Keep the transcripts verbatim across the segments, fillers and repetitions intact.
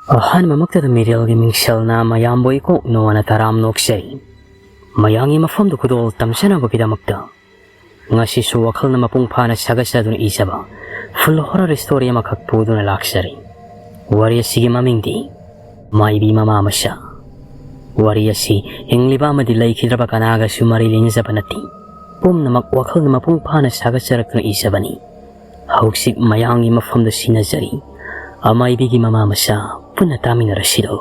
ꯑꯍꯥꯟꯕꯃꯛꯇꯗ ꯃꯤꯔꯦꯜꯒꯤ ꯃꯤꯡꯁꯦꯜꯅ ꯃꯌꯥꯝꯕꯨ ꯏꯀꯣꯛ ꯅꯣꯟꯅ ꯇꯔꯥꯝ ꯅꯣꯛꯆꯔꯤ꯫ ꯃꯌꯥꯝꯒꯤ ꯃꯐꯝꯗ ꯈꯨꯗꯣꯜ ꯇꯝꯖꯅꯕꯒꯤꯗꯃꯛꯇ ꯉꯁꯤꯁꯨ ꯋꯥꯈꯜꯅ ꯃꯄꯨꯡ ꯐꯥꯅ ꯁꯥꯒꯠꯆꯗꯨꯅ ꯏꯖꯕ full horror story ꯑꯃꯈꯛ ꯄꯨꯗꯨꯅ ꯂꯥꯛꯆꯔꯤ꯫ ꯋꯥꯔꯤ ꯑꯁꯤꯒꯤ ꯃꯃꯤꯡꯗꯤ ꯃꯥꯏꯕꯤ ꯃꯃꯥ ꯃꯆꯥ꯫ ꯋꯥꯔꯤ ꯑꯁꯤ ꯍꯤꯡꯂꯤꯕ ꯑꯃꯗꯤ ꯂꯩꯈꯤꯗ꯭ꯔꯕ ꯀꯅꯥꯒꯁꯨ ꯃꯔꯤ ꯂꯩꯅꯖꯕ ꯅꯠꯇꯦ꯫ ꯄꯨꯝꯅꯃꯛ ꯋꯥꯈꯜꯅ ꯃꯄꯨꯡ ꯐꯥꯅ ꯁꯥꯒꯠꯆꯔꯛꯇꯨꯅ ꯏꯖꯕꯅꯤ꯫ ꯍꯧꯖꯤꯛ ꯃꯌꯥꯝꯒꯤ ꯃꯐꯝꯗ ꯁꯤꯟꯅꯖꯔꯤ꯫ ꯑꯃꯥꯏꯕꯤꯒꯤ ꯃꯃꯥ ꯃꯆꯥ ꯄꯨꯟꯅ ꯇꯥꯃꯤꯟꯅꯔꯁꯤꯔꯣ꯫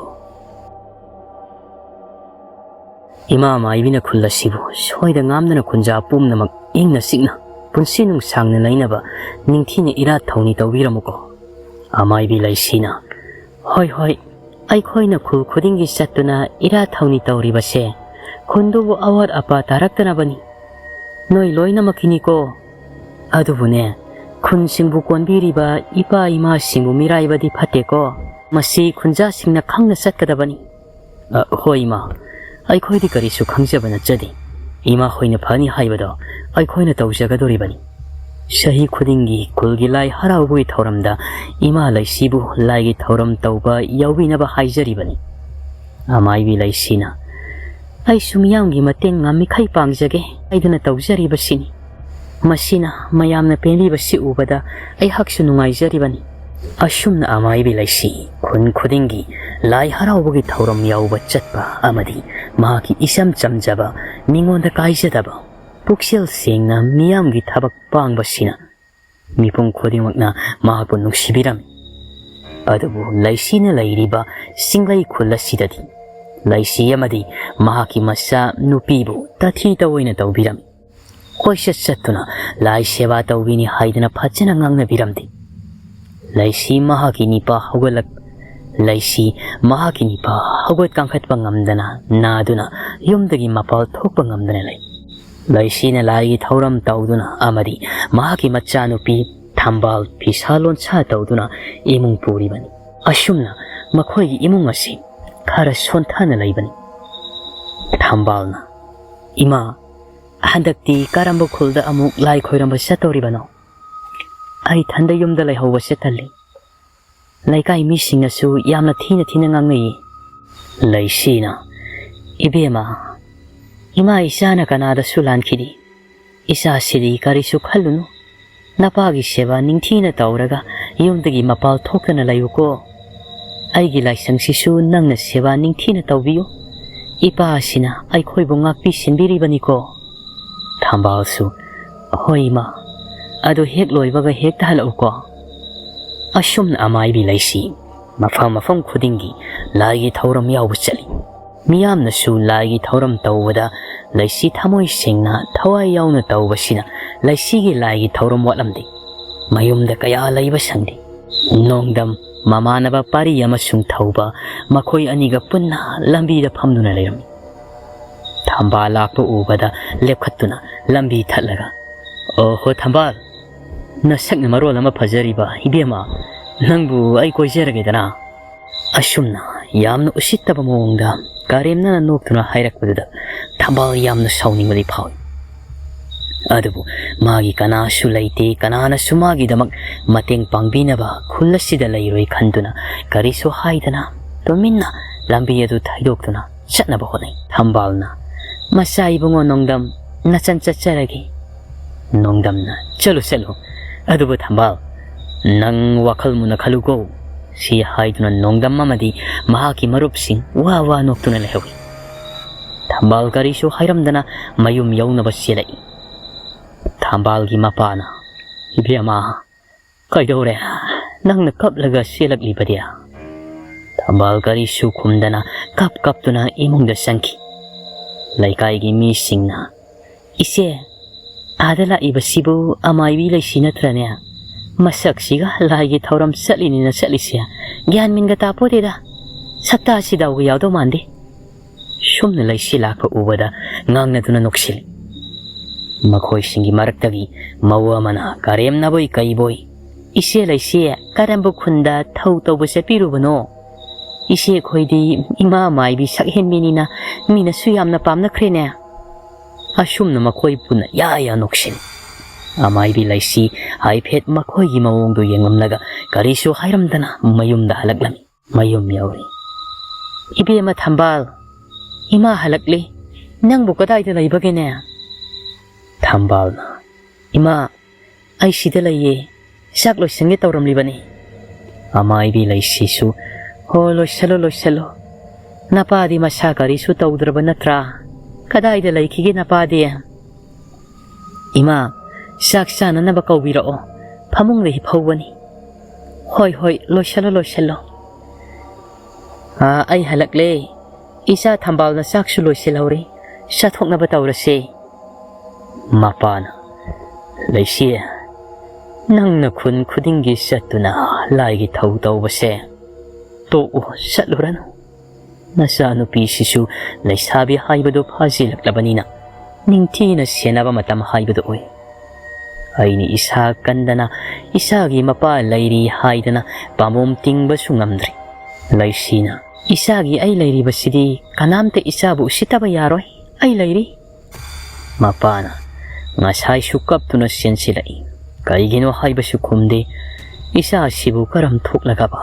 ꯏꯃꯥ ꯃꯥꯏꯕꯤꯅ ꯈꯨꯜ ꯑꯁꯤꯕꯨ ꯁꯣꯏꯗ ꯉꯥꯝꯗꯅ ꯈꯨꯟꯖꯥ ꯄꯨꯝꯅꯃꯛ ꯏꯪꯅ ꯆꯤꯛꯅ ꯄꯨꯟꯁꯤ ꯅꯨꯡꯁꯥꯡꯅ ꯂꯩꯅꯕ ꯅꯤꯡꯊꯤꯅ ꯏꯔꯥꯠ ꯊꯧꯅꯤ ꯇꯧꯕꯤꯔꯝꯃꯨꯀꯣ꯫ ꯑꯃꯥꯏꯕꯤ ꯂꯩꯁꯤꯅ, "ꯍꯣꯏ, ꯍꯣꯏ, ꯑꯩꯈꯣꯏꯅ ꯈꯨꯜ ꯈꯨꯗꯤꯡꯒꯤ ꯆꯠꯇꯨꯅ ꯏꯔꯥꯠ ꯊꯧꯅꯤ ꯇꯧꯔꯤꯕꯁꯦ ꯈꯨꯟꯗꯨꯕꯨ ꯑꯋꯥꯠ ꯑꯄꯥ ꯇꯥꯔꯛꯇꯅꯕꯅꯤ꯫ ꯅꯣꯏ ꯂꯣꯏꯅꯃꯛꯀꯤꯅꯤꯀꯣ꯫ ꯑꯗꯨꯕꯨꯅꯦ, ꯈꯨꯟꯁꯤꯡꯕꯨ ꯀꯣꯟꯕꯤꯔꯤꯕ ꯏꯄꯥ ꯏꯃꯥꯁꯤꯡꯕꯨ ꯃꯤꯔꯥꯏꯕꯗꯤ ꯐꯠꯇꯦꯀꯣ꯫ ꯃꯁꯤ ꯈꯨꯟꯖꯥꯁꯤꯡꯅ ꯈꯪꯅ ꯆꯠꯀꯗꯕꯅꯤ꯫" "ꯑ, ꯍꯣꯏ ꯏꯃꯥ, ꯑꯩꯈꯣꯏꯗꯤ ꯀꯔꯤꯁꯨ ꯈꯪꯖꯕ ꯅꯠꯆꯗꯦ꯫ ꯏꯃꯥ ꯍꯣꯏꯅ ꯐꯅꯤ ꯍꯥꯏꯕꯗꯣ ꯑꯩꯈꯣꯏꯅ ꯇꯧꯖꯒꯗꯣꯔꯤꯕꯅꯤ꯫ ꯆꯍꯤ ꯈꯨꯗꯤꯡꯒꯤ ꯈꯨꯜꯒꯤ ꯂꯥꯏ ꯍꯔꯥꯎꯕꯒꯤ ꯊꯧꯔꯝꯗ ꯏꯃꯥ ꯂꯩꯁꯤꯕꯨ ꯂꯥꯏꯒꯤ ꯊꯧꯔꯝ ꯇꯧꯕ ꯌꯥꯎꯕꯤꯅꯕ ꯍꯥꯏꯖꯔꯤꯕꯅꯤ꯫" ꯑꯃꯥꯏꯕꯤ ꯂꯩꯁꯤꯅ, "ꯑꯩꯁꯨ ꯃꯤꯌꯥꯝꯒꯤ ꯃꯇꯦꯡ ꯉꯝꯃꯤꯈꯩ ꯄꯥꯡꯖꯒꯦ ꯍꯥꯏꯗꯨꯅ ꯇꯧꯖꯔꯤꯕꯁꯤꯅꯤ꯫ ꯃꯁꯤꯅ ꯃꯌꯥꯝꯅ ꯄꯦꯟꯕꯤꯕꯁꯤ ꯎꯕꯗ ꯑꯩꯍꯥꯛꯁꯨ ꯅꯨꯡꯉꯥꯏꯖꯔꯤꯕꯅꯤ꯫" ꯑꯁꯨꯝꯅ ꯑꯃꯥꯏꯕꯤ ꯂꯩꯁꯤ ꯈꯨꯟ ꯈꯨꯗꯤꯡꯒꯤ ꯂꯥꯏ ꯍꯔꯥꯎꯕꯒꯤ ꯊꯧꯔꯝ ꯌꯥꯎꯕ ꯆꯠꯄ ꯑꯃꯗꯤ ꯃꯍꯥꯛꯀꯤ ꯏꯆꯝ ꯆꯝꯖꯕ, ꯃꯤꯉꯣꯟꯗ ꯀꯥꯏꯖꯗꯕ, ꯄꯨꯛꯆꯦꯜ ꯁꯦꯡꯅ ꯃꯤꯌꯥꯝꯒꯤ ꯊꯕꯛ ꯄꯥꯡꯕꯁꯤꯅ ꯃꯤꯄꯨꯝ ꯈꯨꯗꯤꯡꯃꯛꯅ ꯃꯍꯥꯛꯄꯨ ꯅꯨꯡꯁꯤꯕꯤꯔꯝꯃꯤ꯫ ꯑꯗꯨꯕꯨ ꯂꯩꯁꯤꯅ ꯂꯩꯔꯤꯕ ꯆꯤꯡꯂꯩ ꯈꯨꯜ ꯑꯁꯤꯗꯗꯤ ꯂꯩꯁꯤ ꯑꯃꯗꯤ ꯃꯍꯥꯛꯀꯤ ꯃꯆꯥ ꯅꯨꯄꯤꯕꯨ ꯇꯥꯊꯤ ꯇꯑꯣꯏꯅ ꯇꯧꯕꯤꯔꯝꯃꯤ꯫ ꯀꯣꯏꯆꯠ ꯆꯠꯇꯨꯅ ꯂꯥꯏ ꯁꯦꯕꯥ ꯇꯧꯕꯤꯅꯤ ꯍꯥꯏꯗꯅ ꯐꯖꯅ ꯉꯥꯡꯅꯕꯤꯔꯝꯗꯦ꯫ ꯂꯩꯁꯤ ꯃꯍꯥꯛꯀꯤ ꯅꯤꯄꯥ ꯍꯧꯒꯠꯂꯛ-, ꯂꯩꯁꯤ ꯃꯍꯥꯛꯀꯤ ꯅꯤꯄꯥ ꯍꯧꯒꯠ ꯀꯥꯡꯈꯠꯄ ꯉꯝꯗꯅ ꯅꯥꯗꯨꯅ ꯌꯨꯝꯗꯒꯤ ꯃꯄꯥꯜ ꯊꯣꯛꯄ ꯉꯝꯗꯅ ꯂꯩ꯫ ꯂꯩꯁꯤꯅ ꯂꯥꯏꯒꯤ ꯊꯧꯔꯝ ꯇꯧꯗꯨꯅ ꯑꯃꯗꯤ ꯃꯍꯥꯛꯀꯤ ꯃꯆꯥꯅꯨꯄꯤ ꯊꯝꯕꯥꯜ ꯐꯤꯁꯥ ꯂꯣꯟꯁꯥ ꯇꯧꯗꯨꯅ ꯏꯃꯨꯡ ꯄꯨꯔꯤꯕꯅꯤ꯫ ꯑꯁꯨꯝꯅ ꯃꯈꯣꯏꯒꯤ ꯏꯃꯨꯡ ꯑꯁꯤ ꯈꯔ ꯁꯣꯟꯊꯅ ꯂꯩꯕꯅꯤ꯫ ꯊꯝꯕꯥꯜꯅ, "ꯏꯃꯥ, ꯍꯟꯗꯛꯇꯤ ꯀꯔꯝꯕ ꯈꯨꯜꯗ ꯑꯃꯨꯛ ꯂꯥꯏ ꯈꯣꯏꯔꯝꯕ ꯆꯠꯇꯧꯔꯤꯕꯅꯣ? ꯑꯩ ꯏꯊꯟꯗ ꯌꯨꯝꯗ ꯂꯩꯍꯧꯕꯁꯦ ꯇꯜꯂꯤ꯫ ꯂꯩꯀꯥꯏ ꯃꯤꯁꯤꯡꯅꯁꯨ ꯌꯥꯝꯅ ꯊꯤꯅ ꯊꯤꯅ ꯉꯥꯡꯅꯩ꯫ ꯂꯩꯁꯤꯅ, "ꯏꯕꯦꯝꯃ, ꯏꯃꯥ ꯏꯆꯥꯅ ꯀꯅꯥꯗꯁꯨ ꯂꯥꯟꯈꯤꯗꯦ꯫ ꯏꯆꯥꯁꯤꯗꯤ ꯀꯔꯤꯁꯨ ꯈꯜꯂꯨꯅꯨ꯫ ꯅꯄꯥꯒꯤ ꯁꯦꯕꯥ ꯅꯤꯡꯊꯤꯅ ꯇꯧꯔꯒ ꯌꯨꯝꯗꯒꯤ ꯃꯄꯥꯜ ꯊꯣꯛꯇꯅ ꯂꯩꯌꯨꯀꯣ꯫ ꯑꯩꯒꯤ ꯂꯥꯏꯁꯪꯁꯤꯁꯨ ꯅꯪꯅ ꯁꯦꯕꯥ ꯅꯤꯡꯊꯤꯅ ꯇꯧꯕꯤꯌꯨ꯫ ꯏꯄꯥ ꯑꯁꯤꯅ ꯑꯩꯈꯣꯏꯕꯨ ꯉꯥꯛꯄꯤ ꯁꯦꯟꯕꯤꯔꯤꯕꯅꯤꯀꯣ꯫" ꯊꯝꯕꯥꯜꯁꯨ, "ꯍꯣꯏ ꯏꯃꯥ, ꯑꯗꯨ ꯍꯦꯛ ꯂꯣꯏꯕꯒ ꯍꯦꯛꯇ ꯍꯜꯂꯛꯎꯀꯣ꯫" ꯑꯁꯨꯝꯅ ꯑꯃꯥꯏꯕꯤ ꯂꯩꯁꯤ ꯃꯐꯝ ꯃꯐꯝ ꯈꯨꯗꯤꯡꯒꯤ ꯂꯥꯏꯒꯤ ꯊꯧꯔꯝ ꯌꯥꯎꯕ ꯆꯠꯂꯤ꯫ ꯃꯤꯌꯥꯝꯅꯁꯨ ꯂꯥꯏꯒꯤ ꯊꯧꯔꯝ ꯇꯧꯕꯗ ꯂꯩꯁꯤ ꯊꯃꯣꯏ ꯁꯦꯡꯅ ꯊꯋꯥꯏ ꯌꯥꯎꯅ ꯇꯧꯕꯁꯤꯅ ꯂꯩꯁꯤꯒꯤ ꯂꯥꯏꯒꯤ ꯊꯧꯔꯝ ꯋꯥꯠꯂꯝꯗꯦ꯫ ꯃꯌꯨꯝꯗ ꯀꯌꯥ ꯂꯩꯕ ꯁꯪꯗꯦ꯫ ꯅꯣꯡꯗꯝ ꯃꯃꯥꯟꯅꯕ ꯄꯥꯔꯤ ꯑꯃꯁꯨꯡ ꯊꯧꯕ ꯃꯈꯣꯏ ꯑꯅꯤꯒ ꯄꯨꯟꯅ ꯂꯝꯕꯤꯗ ꯐꯝꯗꯨꯅ ꯂꯩꯔꯝꯃꯤ꯫ ꯊꯝꯕꯥꯜ ꯂꯥꯛꯄ ꯎꯕꯗ ꯂꯦꯞꯈꯠꯇꯨꯅ ꯂꯝꯕꯤ ꯊꯠꯂꯒ, "ꯑꯣꯍꯣ ꯊꯝꯕꯥꯜ, ꯅꯁꯛꯅ ꯃꯔꯣꯜ ꯑꯃ ꯐꯖꯔꯤꯕ, ꯏꯕꯦꯝꯃ, ꯅꯪꯕꯨ ꯑꯩ ꯀꯣꯏꯖꯔꯒꯦꯗꯅ?" ꯑꯁꯨꯝꯅ ꯌꯥꯝꯅ ꯎꯁꯤꯠꯇꯕ ꯃꯑꯣꯡꯗ ꯀꯔꯦꯝꯅꯅ ꯅꯣꯛꯇꯨꯅ ꯍꯥꯏꯔꯛꯄꯗꯨꯗ ꯊꯝꯕꯥꯜ ꯌꯥꯝꯅ ꯁꯥꯎꯅꯤꯡꯕꯗꯤ ꯐꯥꯎꯏ꯫ ꯑꯗꯨꯕꯨ ꯃꯥꯒꯤ ꯀꯅꯥꯁꯨ ꯂꯩꯇꯦ, ꯀꯅꯥꯅꯁꯨ ꯃꯥꯒꯤꯗꯃꯛ ꯃꯇꯦꯡ ꯄꯥꯡꯕꯤꯅꯕ ꯈꯨꯜ ꯑꯁꯤꯗ ꯂꯩꯔꯣꯏ ꯈꯟꯗꯨꯅ ꯀꯔꯤꯁꯨ ꯍꯥꯏꯗꯅ ꯇꯨꯃꯤꯟꯅ ꯂꯝꯕꯤ ꯑꯗꯨ ꯊꯩꯗꯣꯛꯇꯨꯅ ꯆꯠꯅꯕ ꯍꯣꯠꯅꯩ꯫ ꯊꯝꯕꯥꯜꯅ, "ꯃꯆꯥ ꯏꯕꯨꯡꯉꯣ ꯅꯣꯡꯗꯝ, ꯅꯆꯟ ꯆꯠꯆꯔꯒꯦ꯫" ꯅꯣꯡꯗꯝꯅ, "ꯆꯠꯂꯨ, ꯆꯠꯂꯨ꯫ ꯑꯗꯨꯕꯨ ꯊꯝꯕꯥꯜ, ꯅꯪ ꯋꯥꯈꯜ ꯃꯨꯟꯅ ꯈꯜꯂꯨꯀꯣ꯫" ꯁꯤ ꯍꯥꯏꯗꯨꯅ ꯅꯣꯡꯗꯝ ꯑꯃꯗꯤ ꯃꯍꯥꯛꯀꯤ ꯃꯔꯨꯞꯁꯤꯡ ꯋꯥ ꯋꯥ ꯅꯣꯛꯇꯨꯅ ꯂꯩꯍꯧꯏ꯫ ꯊꯝꯕꯥꯜ ꯀꯔꯤꯁꯨ ꯍꯥꯏꯔꯝꯗꯅ ꯃꯌꯨꯝ ꯌꯧꯅꯕ ꯆꯦꯜꯂꯛꯏ꯫ ꯊꯝꯕꯥꯜꯒꯤ ꯃꯄꯥꯅ, "ꯏꯕꯦꯝꯃ, ꯀꯩꯗꯧꯔꯦ? ꯅꯪꯅ ꯀꯞꯂꯒ ꯆꯦꯜꯂꯛꯂꯤꯕꯗꯤ?" ꯊꯝꯕꯥꯜ ꯀꯔꯤꯁꯨ ꯈꯨꯝꯗꯅ ꯀꯞ ꯀꯞꯇꯨꯅ ꯏꯃꯨꯡꯗ ꯆꯪꯈꯤ꯫ ꯂꯩꯀꯥꯏꯒꯤ ꯃꯤꯁꯤꯡꯅ, "ꯏꯆꯦ, ꯑꯥꯗ ꯂꯥꯛꯏꯕꯁꯤꯕꯨ ꯑꯃꯥꯏꯕꯤ ꯂꯩꯁꯤ ꯅꯠꯇ꯭ꯔꯅꯦ? ꯃꯁꯛꯁꯤꯒ ꯂꯥꯏꯒꯤ ꯊꯧꯔꯝ ꯆꯠꯂꯤꯅꯤꯅ ꯆꯠꯂꯤꯁꯦ꯫ ꯒ꯭ꯌꯥꯟ ꯃꯦꯟꯒ ꯇꯥꯄꯣꯠꯇꯦꯗ꯫ ꯁꯛꯇꯥꯁꯤ ꯗꯥꯎꯒ ꯌꯥꯎꯗꯧ ꯃꯥꯟꯗꯦ꯫" ꯁꯨꯝꯅ ꯂꯩꯁꯤ ꯂꯥꯛꯄ ꯎꯕꯗ ꯉꯥꯡꯅꯗꯨꯅ ꯅꯣꯛꯁꯤꯜꯂꯤ꯫ ꯃꯈꯣꯏꯁꯤꯡꯒꯤ ꯃꯔꯛꯇꯒꯤ ꯃꯧ ꯑꯃꯅ ꯀꯔꯦꯝꯅꯕꯣꯏ ꯀꯩꯕꯣꯏ, "ꯏꯆꯦ ꯂꯩꯁꯤ, ꯀꯔꯝꯕ ꯈꯨꯟꯗ ꯊꯧ ꯇꯧꯕ ꯆꯠꯄꯤꯔꯨꯕꯅꯣ? ꯏꯆꯦ ꯑꯩꯈꯣꯏꯗꯤ ꯏꯃꯥ ꯃꯥꯏꯕꯤ ꯁꯛꯍꯦꯟꯕꯤꯅꯤꯅ ꯃꯤꯅꯁꯨ ꯌꯥꯝꯅ ꯄꯥꯝꯅꯈ꯭ꯔꯦꯅꯦ꯫" ꯑꯁꯨꯝꯅ ꯃꯈꯣꯏ ꯄꯨꯟꯅ ꯌꯥ ꯌꯥ ꯅꯣꯛꯁꯤꯜꯂꯤ꯫ ꯑꯃꯥꯏꯕꯤ ꯂꯩꯁꯤ ꯍꯥꯏꯐꯦꯠ ꯃꯈꯣꯏꯒꯤ ꯃꯑꯣꯡꯗꯨ ꯌꯦꯡꯂꯝꯂꯒ ꯀꯔꯤꯁꯨ ꯍꯥꯏꯔꯝꯗꯅ ꯃꯌꯨꯝꯗ ꯍꯜꯂꯛꯂꯝꯃꯤ꯫ ꯃꯌꯨꯝ ꯌꯧꯔꯦ꯫ "ꯏꯕꯦꯝꯃ ꯊꯝꯕꯥꯜ, ꯏꯃꯥ ꯍꯜꯂꯛꯂꯦ꯫ ꯅꯪꯕꯨ ꯀꯗꯥꯏꯗ ꯂꯩꯕꯒꯦꯅꯦ?" ꯊꯝꯕꯥꯜꯅ, "ꯏꯃꯥ, ꯑꯩ ꯁꯤꯗ ꯂꯩꯌꯦ꯫ ꯆꯥꯛ ꯂꯣꯏꯁꯤꯟꯒꯦ ꯇꯧꯔꯝꯂꯤꯕꯅꯤ꯫" ꯑꯃꯥꯏꯕꯤ ꯂꯩꯁꯤꯁꯨ, "ꯍꯣ, ꯂꯣꯏꯁꯤꯜꯂꯣ, ꯂꯣꯏꯁꯤꯜꯂꯣ꯫ ꯅꯄꯥꯗꯤ ꯃꯁꯥ ꯀꯔꯤꯁꯨ ꯇꯧꯗ꯭ꯔꯕ ꯅꯠꯇ꯭ꯔꯥ? ꯀꯗꯥꯏꯗ ꯂꯩꯈꯤꯒꯦ ꯅꯄꯥꯗꯤ?" "ꯏꯃꯥ, ꯆꯥꯛ ꯆꯥꯅꯅꯕ ꯀꯧꯕꯤꯔꯛꯑꯣ꯫ ꯐꯃꯨꯡꯗ ꯍꯤꯞꯍꯧꯕꯅꯤ꯫" "ꯍꯣꯏ, ꯍꯣꯏ, ꯂꯣꯏꯁꯤꯜꯂꯣ, ꯂꯣꯏꯁꯤꯜꯂꯣ꯫ ꯑꯥ, ꯑꯩ ꯍꯜꯂꯛꯂꯦ꯫ ꯏꯆꯥ ꯊꯝꯕꯥꯜꯅ ꯆꯥꯛꯁꯨ ꯂꯣꯏꯁꯤꯜꯍꯧꯔꯦ꯫ ꯆꯥꯊꯣꯛꯅꯕ ꯇꯧꯔꯁꯦ꯫" ꯃꯄꯥꯅ, "ꯂꯩꯁꯤ, ꯅꯪꯅ ꯈꯨꯟ ꯈꯨꯗꯤꯡꯒꯤ ꯆꯠꯇꯨꯅ ꯂꯥꯏꯒꯤ ꯊꯧ ꯇꯧꯕꯁꯦ ꯇꯣꯛꯎ, ꯆꯠꯂꯨꯔꯅꯨ꯫ ꯅꯆꯥꯅꯨꯄꯤꯁꯤꯁꯨ ꯂꯩꯁꯥꯕꯤ ꯍꯥꯏꯕꯗꯨ ꯐꯥꯖꯤꯜꯂꯛꯂꯕꯅꯤꯅ ꯅꯤꯡꯊꯤꯅ ꯁꯦꯟꯅꯕ ꯃꯇꯝ ꯍꯥꯏꯕꯗꯨ ꯑꯣꯏ꯫ ꯑꯩꯅ ꯏꯁꯥ ꯀꯟꯗꯅ ꯏꯆꯥꯒꯤ ꯃꯄꯥ ꯂꯩꯔꯤ ꯍꯥꯏꯗꯅ ꯄꯥꯝꯕꯣꯝ ꯇꯤꯡꯕꯁꯨ ꯉꯝꯗ꯭ꯔꯤ꯫ ꯂꯩꯁꯤꯅ, ꯏꯆꯥꯒꯤ ꯑꯩ ꯂꯩꯔꯤꯕꯁꯤꯗꯤ ꯀꯅꯥꯝꯇ ꯏꯆꯥꯕꯨ ꯎꯁꯤꯠꯇꯕ ꯌꯥꯔꯣꯏ꯫ ꯑꯩ ꯂꯩꯔꯤ꯫" ꯃꯄꯥꯅ ꯉꯁꯥꯏꯁꯨ ꯀꯞꯇꯨꯅ ꯆꯦꯟꯁꯤꯜꯂꯛꯏ꯫ ꯀꯔꯤꯒꯤꯅꯣ ꯍꯥꯏꯕꯁꯨ ꯈꯨꯝꯗꯦ꯫ ꯏꯆꯥꯁꯤꯕꯨ ꯀꯔꯝ ꯊꯣꯛꯂꯒꯕ?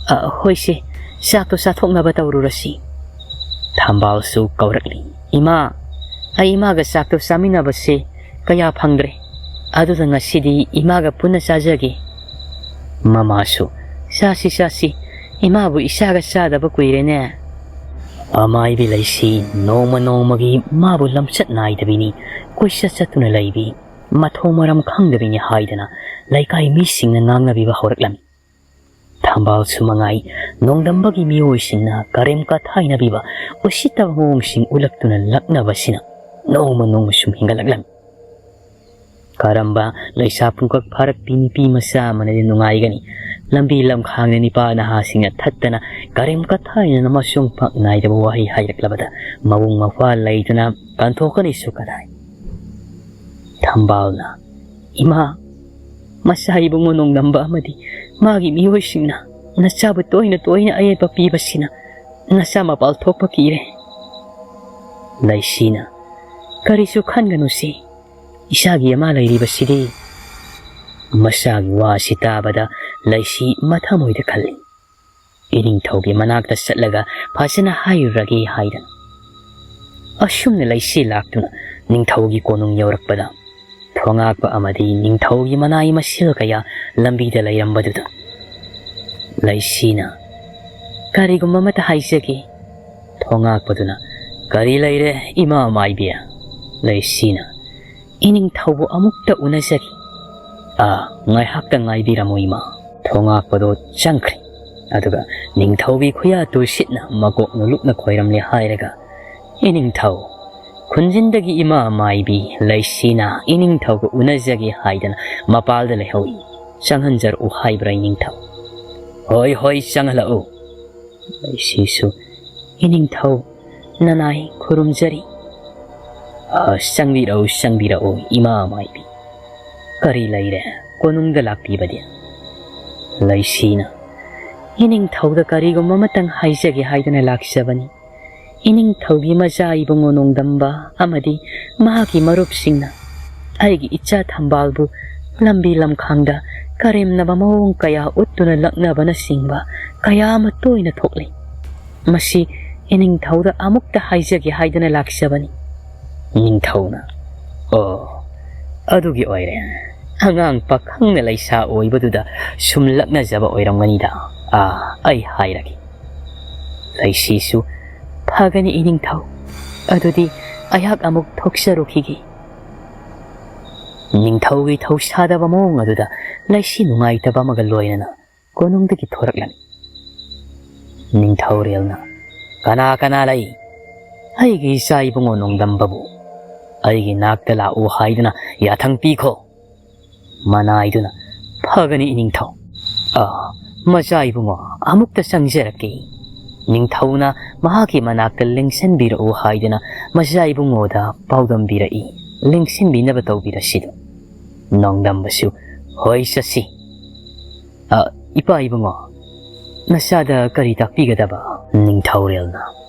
"ꯑ, ꯍꯣꯏꯁꯦ, ꯆꯥꯛꯇꯣ ꯆꯥꯊꯣꯛꯅꯕ ꯇꯧꯔꯨꯔꯁꯤ꯫" ꯊꯝꯕꯥꯜꯁꯨ ꯀꯧꯔꯛꯂꯤ꯫ "ꯏꯃꯥ, ꯑꯩ ꯏꯃꯥꯒ ꯆꯥꯛꯇꯣ ꯆꯥꯃꯤꯟꯅꯕꯁꯦ ꯀꯌꯥ ꯐꯪꯗ꯭ꯔꯦ꯫ ꯑꯗꯨꯅ ꯉꯁꯤꯗꯤ ꯏꯃꯥꯒ ꯄꯨꯟꯅ ꯆꯥꯖꯒꯦ꯫" ꯃꯃꯥꯁꯨ, "ꯆꯥꯁꯤ, ꯆꯥꯁꯤ꯫ ꯏꯃꯥꯕꯨ ꯏꯆꯥꯒ ꯆꯥꯗꯕ ꯀꯨꯏꯔꯦꯅꯦ꯫" ꯑꯃꯥꯏꯕꯤ ꯂꯩꯁꯤ ꯅꯣꯡꯃ ꯅꯣꯡꯃꯒꯤ ꯃꯥꯕꯨ ꯂꯝꯆꯠ ꯅꯥꯏꯗꯕꯤꯅꯤ, ꯀꯣꯏꯆꯠ ꯆꯠꯇꯨꯅ ꯂꯩꯕꯤ, ꯃꯊꯣꯡ ꯃꯔꯝ ꯈꯪꯗꯕꯤꯅꯤ ꯍꯥꯏꯗꯅ ꯂꯩꯀꯥꯏ ꯃꯤꯁꯤꯡꯅ ꯉꯥꯡꯅꯕꯤꯕ ꯍꯧꯔꯛꯂꯝꯃꯤ꯫ ꯊꯝꯕꯥꯜꯁꯨ ꯃꯉꯥꯏ, ꯅꯣꯡꯗꯝꯕꯒꯤ ꯃꯤꯑꯣꯏꯁꯤꯡꯅ ꯀꯔꯦꯝ ꯀꯊꯥꯏꯅꯕꯤꯕ ꯎꯁꯤꯠꯇꯕ ꯃꯑꯣꯡꯁꯤꯡ ꯎꯠꯂꯛꯇꯨꯅ ꯂꯛꯅꯕꯁꯤꯅ ꯅꯣꯡꯃ ꯅꯣꯡꯃ ꯁꯨꯝ ꯍꯦꯟꯒꯠꯂꯛꯂꯝꯃꯤ꯫ ꯀꯔꯝꯕ ꯂꯩꯁꯥ ꯄꯨꯡꯀꯛ ꯐꯥꯔꯛꯄꯤ ꯅꯨꯄꯤ ꯃꯆꯥ ꯑꯃꯅꯗꯤ ꯅꯨꯡꯉꯥꯏꯒꯅꯤ? ꯂꯝꯕꯤ ꯂꯝꯈꯥꯡꯗ ꯅꯤꯄꯥ ꯅꯍꯥꯁꯤꯡꯅ ꯊꯠꯇꯅ ꯀꯔꯦꯝ ꯀꯊꯥꯏꯅꯅ ꯃꯁꯨꯡ ꯄꯥꯛ ꯅꯥꯏꯗꯕ ꯋꯥꯍꯩ ꯍꯥꯏꯔꯛꯂꯕꯗ ꯃꯕꯨꯡ ꯃꯧꯄ꯭ꯋꯥ ꯂꯩꯗꯅ ꯀꯟꯊꯣꯛꯀꯅꯤꯁꯨ ꯀꯗꯥꯏ? ꯊꯝꯕꯥꯜꯅ, "ꯏꯃꯥ, ꯃꯆꯥ ꯏꯕꯨꯡꯉꯣ ꯅꯣꯡꯗꯝꯕ ꯑꯃꯗꯤ ꯃꯥꯒꯤ ꯃꯤꯑꯣꯏꯁꯤꯡꯅ ꯅꯆꯥꯕꯨ ꯇꯣꯏꯅ ꯇꯣꯏꯅ ꯑꯌꯦꯠꯄ ꯄꯤꯕꯁꯤꯅ ꯅꯆꯥ ꯃꯄꯥꯜ ꯊꯣꯛꯄ ꯀꯤꯔꯦ꯫" ꯂꯩꯁꯤꯅ, "ꯀꯔꯤꯁꯨ ꯈꯟꯒꯅꯨꯁꯤ, ꯏꯆꯥꯒꯤ ꯑꯃ ꯂꯩꯔꯤꯕꯁꯤꯗꯤ꯫ ꯃꯆꯥꯒꯤ ꯋꯥꯁꯤ ꯇꯥꯕꯗ ꯂꯩꯁꯤ ꯃꯊꯃꯣꯏꯗ ꯈꯜꯂꯤ꯫ ꯏꯅꯤꯡꯊꯧꯒꯤ ꯃꯅꯥꯛꯇ ꯆꯠꯂꯒ ꯐꯖꯅ ꯍꯥꯏꯔꯨꯔꯒꯦ ꯍꯥꯏꯗꯅ꯫ ꯑꯁꯨꯝꯅ ꯂꯩꯁꯤ ꯂꯥꯛꯇꯨꯅ ꯅꯤꯡꯊꯧꯒꯤ ꯀꯣꯅꯨꯡ ꯌꯧꯔꯛꯄꯗ, ꯊꯣꯉꯥꯛꯄ ꯑꯃꯗꯤ ꯅꯤꯡꯊꯧꯒꯤ ꯃꯅꯥꯏ ꯃꯁꯤꯜ ꯀꯌꯥ ꯂꯝꯕꯤꯗ ꯂꯩꯔꯝꯕꯗꯨꯗ ꯂꯩꯁꯤꯅ, "ꯀꯔꯤꯒꯨꯝꯕ ꯑꯃꯠꯇ ꯍꯥꯏꯖꯒꯦ꯫" ꯊꯣꯉꯥꯛꯄꯗꯨꯅ, "ꯀꯔꯤ ꯂꯩꯔꯦ, ꯏꯃꯥ ꯃꯥꯏꯕꯤ?" ꯂꯩꯁꯤꯅ, "ꯏꯅꯤꯡꯊꯧꯕꯨ ꯑꯃꯨꯛꯇ ꯎꯅꯖꯒꯦ꯫" "ꯑꯥ, ꯉꯥꯏꯍꯥꯛꯇ ꯉꯥꯏꯕꯤꯔꯝꯃꯨ, ꯏꯃꯥ꯫" ꯊꯣꯉꯥꯛꯄꯗꯣ ꯆꯪꯈ꯭ꯔꯦ꯫ ꯑꯗꯨꯒ ꯅꯤꯡꯊꯧꯒꯤ ꯈꯨꯌꯥ ꯇꯨꯁꯤꯠꯅ ꯃꯀꯣꯛ ꯅꯣꯂꯨꯛꯅ ꯈꯣꯏꯔꯝꯂꯦ ꯍꯥꯏꯔꯒ, "ꯏꯅꯤꯡꯊꯧ, ꯈꯨꯟꯖꯤꯟꯗꯒꯤ ꯏꯃꯥ ꯃꯥꯏꯕꯤ ꯂꯩꯁꯤꯅ ꯏꯅꯤꯡꯊꯧꯒ ꯎꯅꯖꯒꯦ ꯍꯥꯏꯗꯅ ꯃꯄꯥꯜꯗ ꯂꯩꯍꯧꯏ꯫ ꯆꯪꯍꯟꯖꯔꯛꯎ ꯍꯥꯏꯕ꯭ꯔꯥ, ꯏꯅꯤꯡꯊꯧ?" "ꯍꯣꯏ, ꯍꯣꯏ, ꯆꯪꯍꯜꯂꯛꯎ꯫" ꯂꯩꯁꯤꯁꯨ, "ꯏꯅꯤꯡꯊꯧ, ꯅꯅꯥꯏ ꯈꯨꯔꯨꯝꯖꯔꯤ꯫" "ꯑ, ꯆꯪꯕꯤꯔꯛꯎ, ꯆꯪꯕꯤꯔꯛꯎ, ꯏꯃꯥ ꯃꯥꯏꯕꯤ꯫ ꯀꯔꯤ ꯂꯩꯔꯦ ꯀꯣꯅꯨꯡꯗ ꯂꯥꯛꯄꯤꯕꯗꯤ?" ꯂꯩꯁꯤꯅ, "ꯏꯅꯤꯡꯊꯧꯗ ꯀꯔꯤꯒꯨꯝꯕ ꯑꯃꯇꯪ ꯍꯥꯏꯖꯒꯦ ꯍꯥꯏꯗꯅ ꯂꯥꯛꯆꯕꯅꯤ꯫ ꯏꯅꯤꯡꯊꯧꯒꯤ ꯃꯆꯥ ꯏꯕꯨꯡꯉꯣ ꯅꯣꯡꯗꯝꯕ ꯑꯃꯗꯤ ꯃꯍꯥꯛꯀꯤ ꯃꯔꯨꯞꯁꯤꯡꯅ ꯑꯩꯒꯤ ꯏꯆꯥ ꯊꯝꯕꯥꯜꯕꯨ ꯂꯝꯕꯤ ꯂꯝꯈꯥꯡꯗ ꯀꯔꯦꯝꯅꯕ ꯃꯑꯣꯡ ꯀꯌꯥ ꯎꯠꯇꯨꯅ ꯂꯛꯅꯕꯅꯆꯤꯡꯕ ꯀꯌꯥ ꯑꯃ ꯇꯣꯏꯅ ꯊꯣꯛꯂꯤ꯫ ꯃꯁꯤ ꯏꯅꯤꯡꯊꯧꯗ ꯑꯃꯨꯛꯇ ꯍꯥꯏꯖꯒꯦ ꯍꯥꯏꯗꯅ ꯂꯥꯛꯆꯕꯅꯤ꯫" ꯅꯤꯡꯊꯧꯅ, "ꯑꯣ, ꯑꯗꯨꯒꯤ ꯑꯣꯏꯔꯦ꯫ ꯑꯉꯥꯡ ꯄꯥꯈꯪꯅ ꯂꯩꯁꯥ ꯑꯣꯏꯕꯗꯨꯗ ꯁꯨꯝ ꯂꯛꯅꯖꯕ ꯑꯣꯏꯔꯝꯒꯅꯤꯗ꯫ ꯑꯥ, ꯑꯩ ꯍꯥꯏꯔꯒꯦ꯫" ꯂꯩꯁꯤꯁꯨ, "ꯐꯒꯅꯤ, ꯏꯅꯤꯡꯊꯧ꯫ ꯑꯗꯨꯗꯤ ꯑꯩꯍꯥꯛ ꯑꯃꯨꯛ ꯊꯣꯛꯆꯔꯨꯈꯤꯒꯦ꯫" ꯅꯤꯡꯊꯧꯒꯤ ꯊꯧꯁꯥꯗꯕ ꯃꯑꯣꯡ ꯑꯗꯨꯗ ꯂꯩꯁꯤ ꯅꯨꯡꯉꯥꯏꯇꯕ ꯑꯃꯒ ꯂꯣꯏꯅꯅ ꯀꯣꯅꯨꯡꯗꯒꯤ ꯊꯣꯔꯛꯂꯝꯃꯤ꯫ ꯅꯤꯡꯊꯧꯔꯦꯜꯅ, "ꯀꯅꯥ ꯀꯅꯥ ꯂꯩ? ꯑꯩꯒꯤ ꯏꯆꯥ ꯏꯕꯨꯡꯉꯣ ꯅꯣꯡꯗꯝꯕꯕꯨ ꯑꯩꯒꯤ ꯅꯥꯛꯇ ꯂꯥꯛꯎ ꯍꯥꯏꯗꯨꯅ ꯌꯥꯊꯪ ꯄꯤꯈꯣ꯫" ꯃꯅꯥꯏꯗꯨꯅ, "ꯐꯒꯅꯤ, ꯏꯅꯤꯡꯊꯧ꯫ ꯑ, ꯃꯆꯥ ꯏꯕꯨꯡꯉꯣ, ꯑꯃꯨꯛꯇ ꯆꯪꯖꯔꯛꯀꯦ꯫" ꯅꯤꯡꯊꯧꯅ ꯃꯍꯥꯛꯀꯤ ꯃꯅꯥꯛꯇ ꯂꯦꯡꯁꯤꯟꯕꯤꯔꯛꯎ ꯍꯥꯏꯗꯨꯅ ꯃꯆꯥ ꯏꯕꯨꯡꯉꯣꯗ ꯄꯥꯎꯗꯝꯕꯤꯔꯛꯏ꯫ ꯂꯦꯡꯁꯤꯟꯕꯤꯅꯕ ꯇꯧꯕꯤꯔꯁꯤꯗꯨ꯫ ꯅꯣꯡꯗꯝꯕꯁꯨ, "ꯍꯣꯏ, ꯆꯠꯁꯤ꯫ ꯑ, ꯏꯄꯥ ꯏꯕꯨꯡꯉꯣ, ꯅꯆꯥꯗ ꯀꯔꯤ ꯇꯥꯛꯄꯤꯒꯗꯕ?" ꯅꯤꯡꯊꯧꯔꯦꯜꯅ,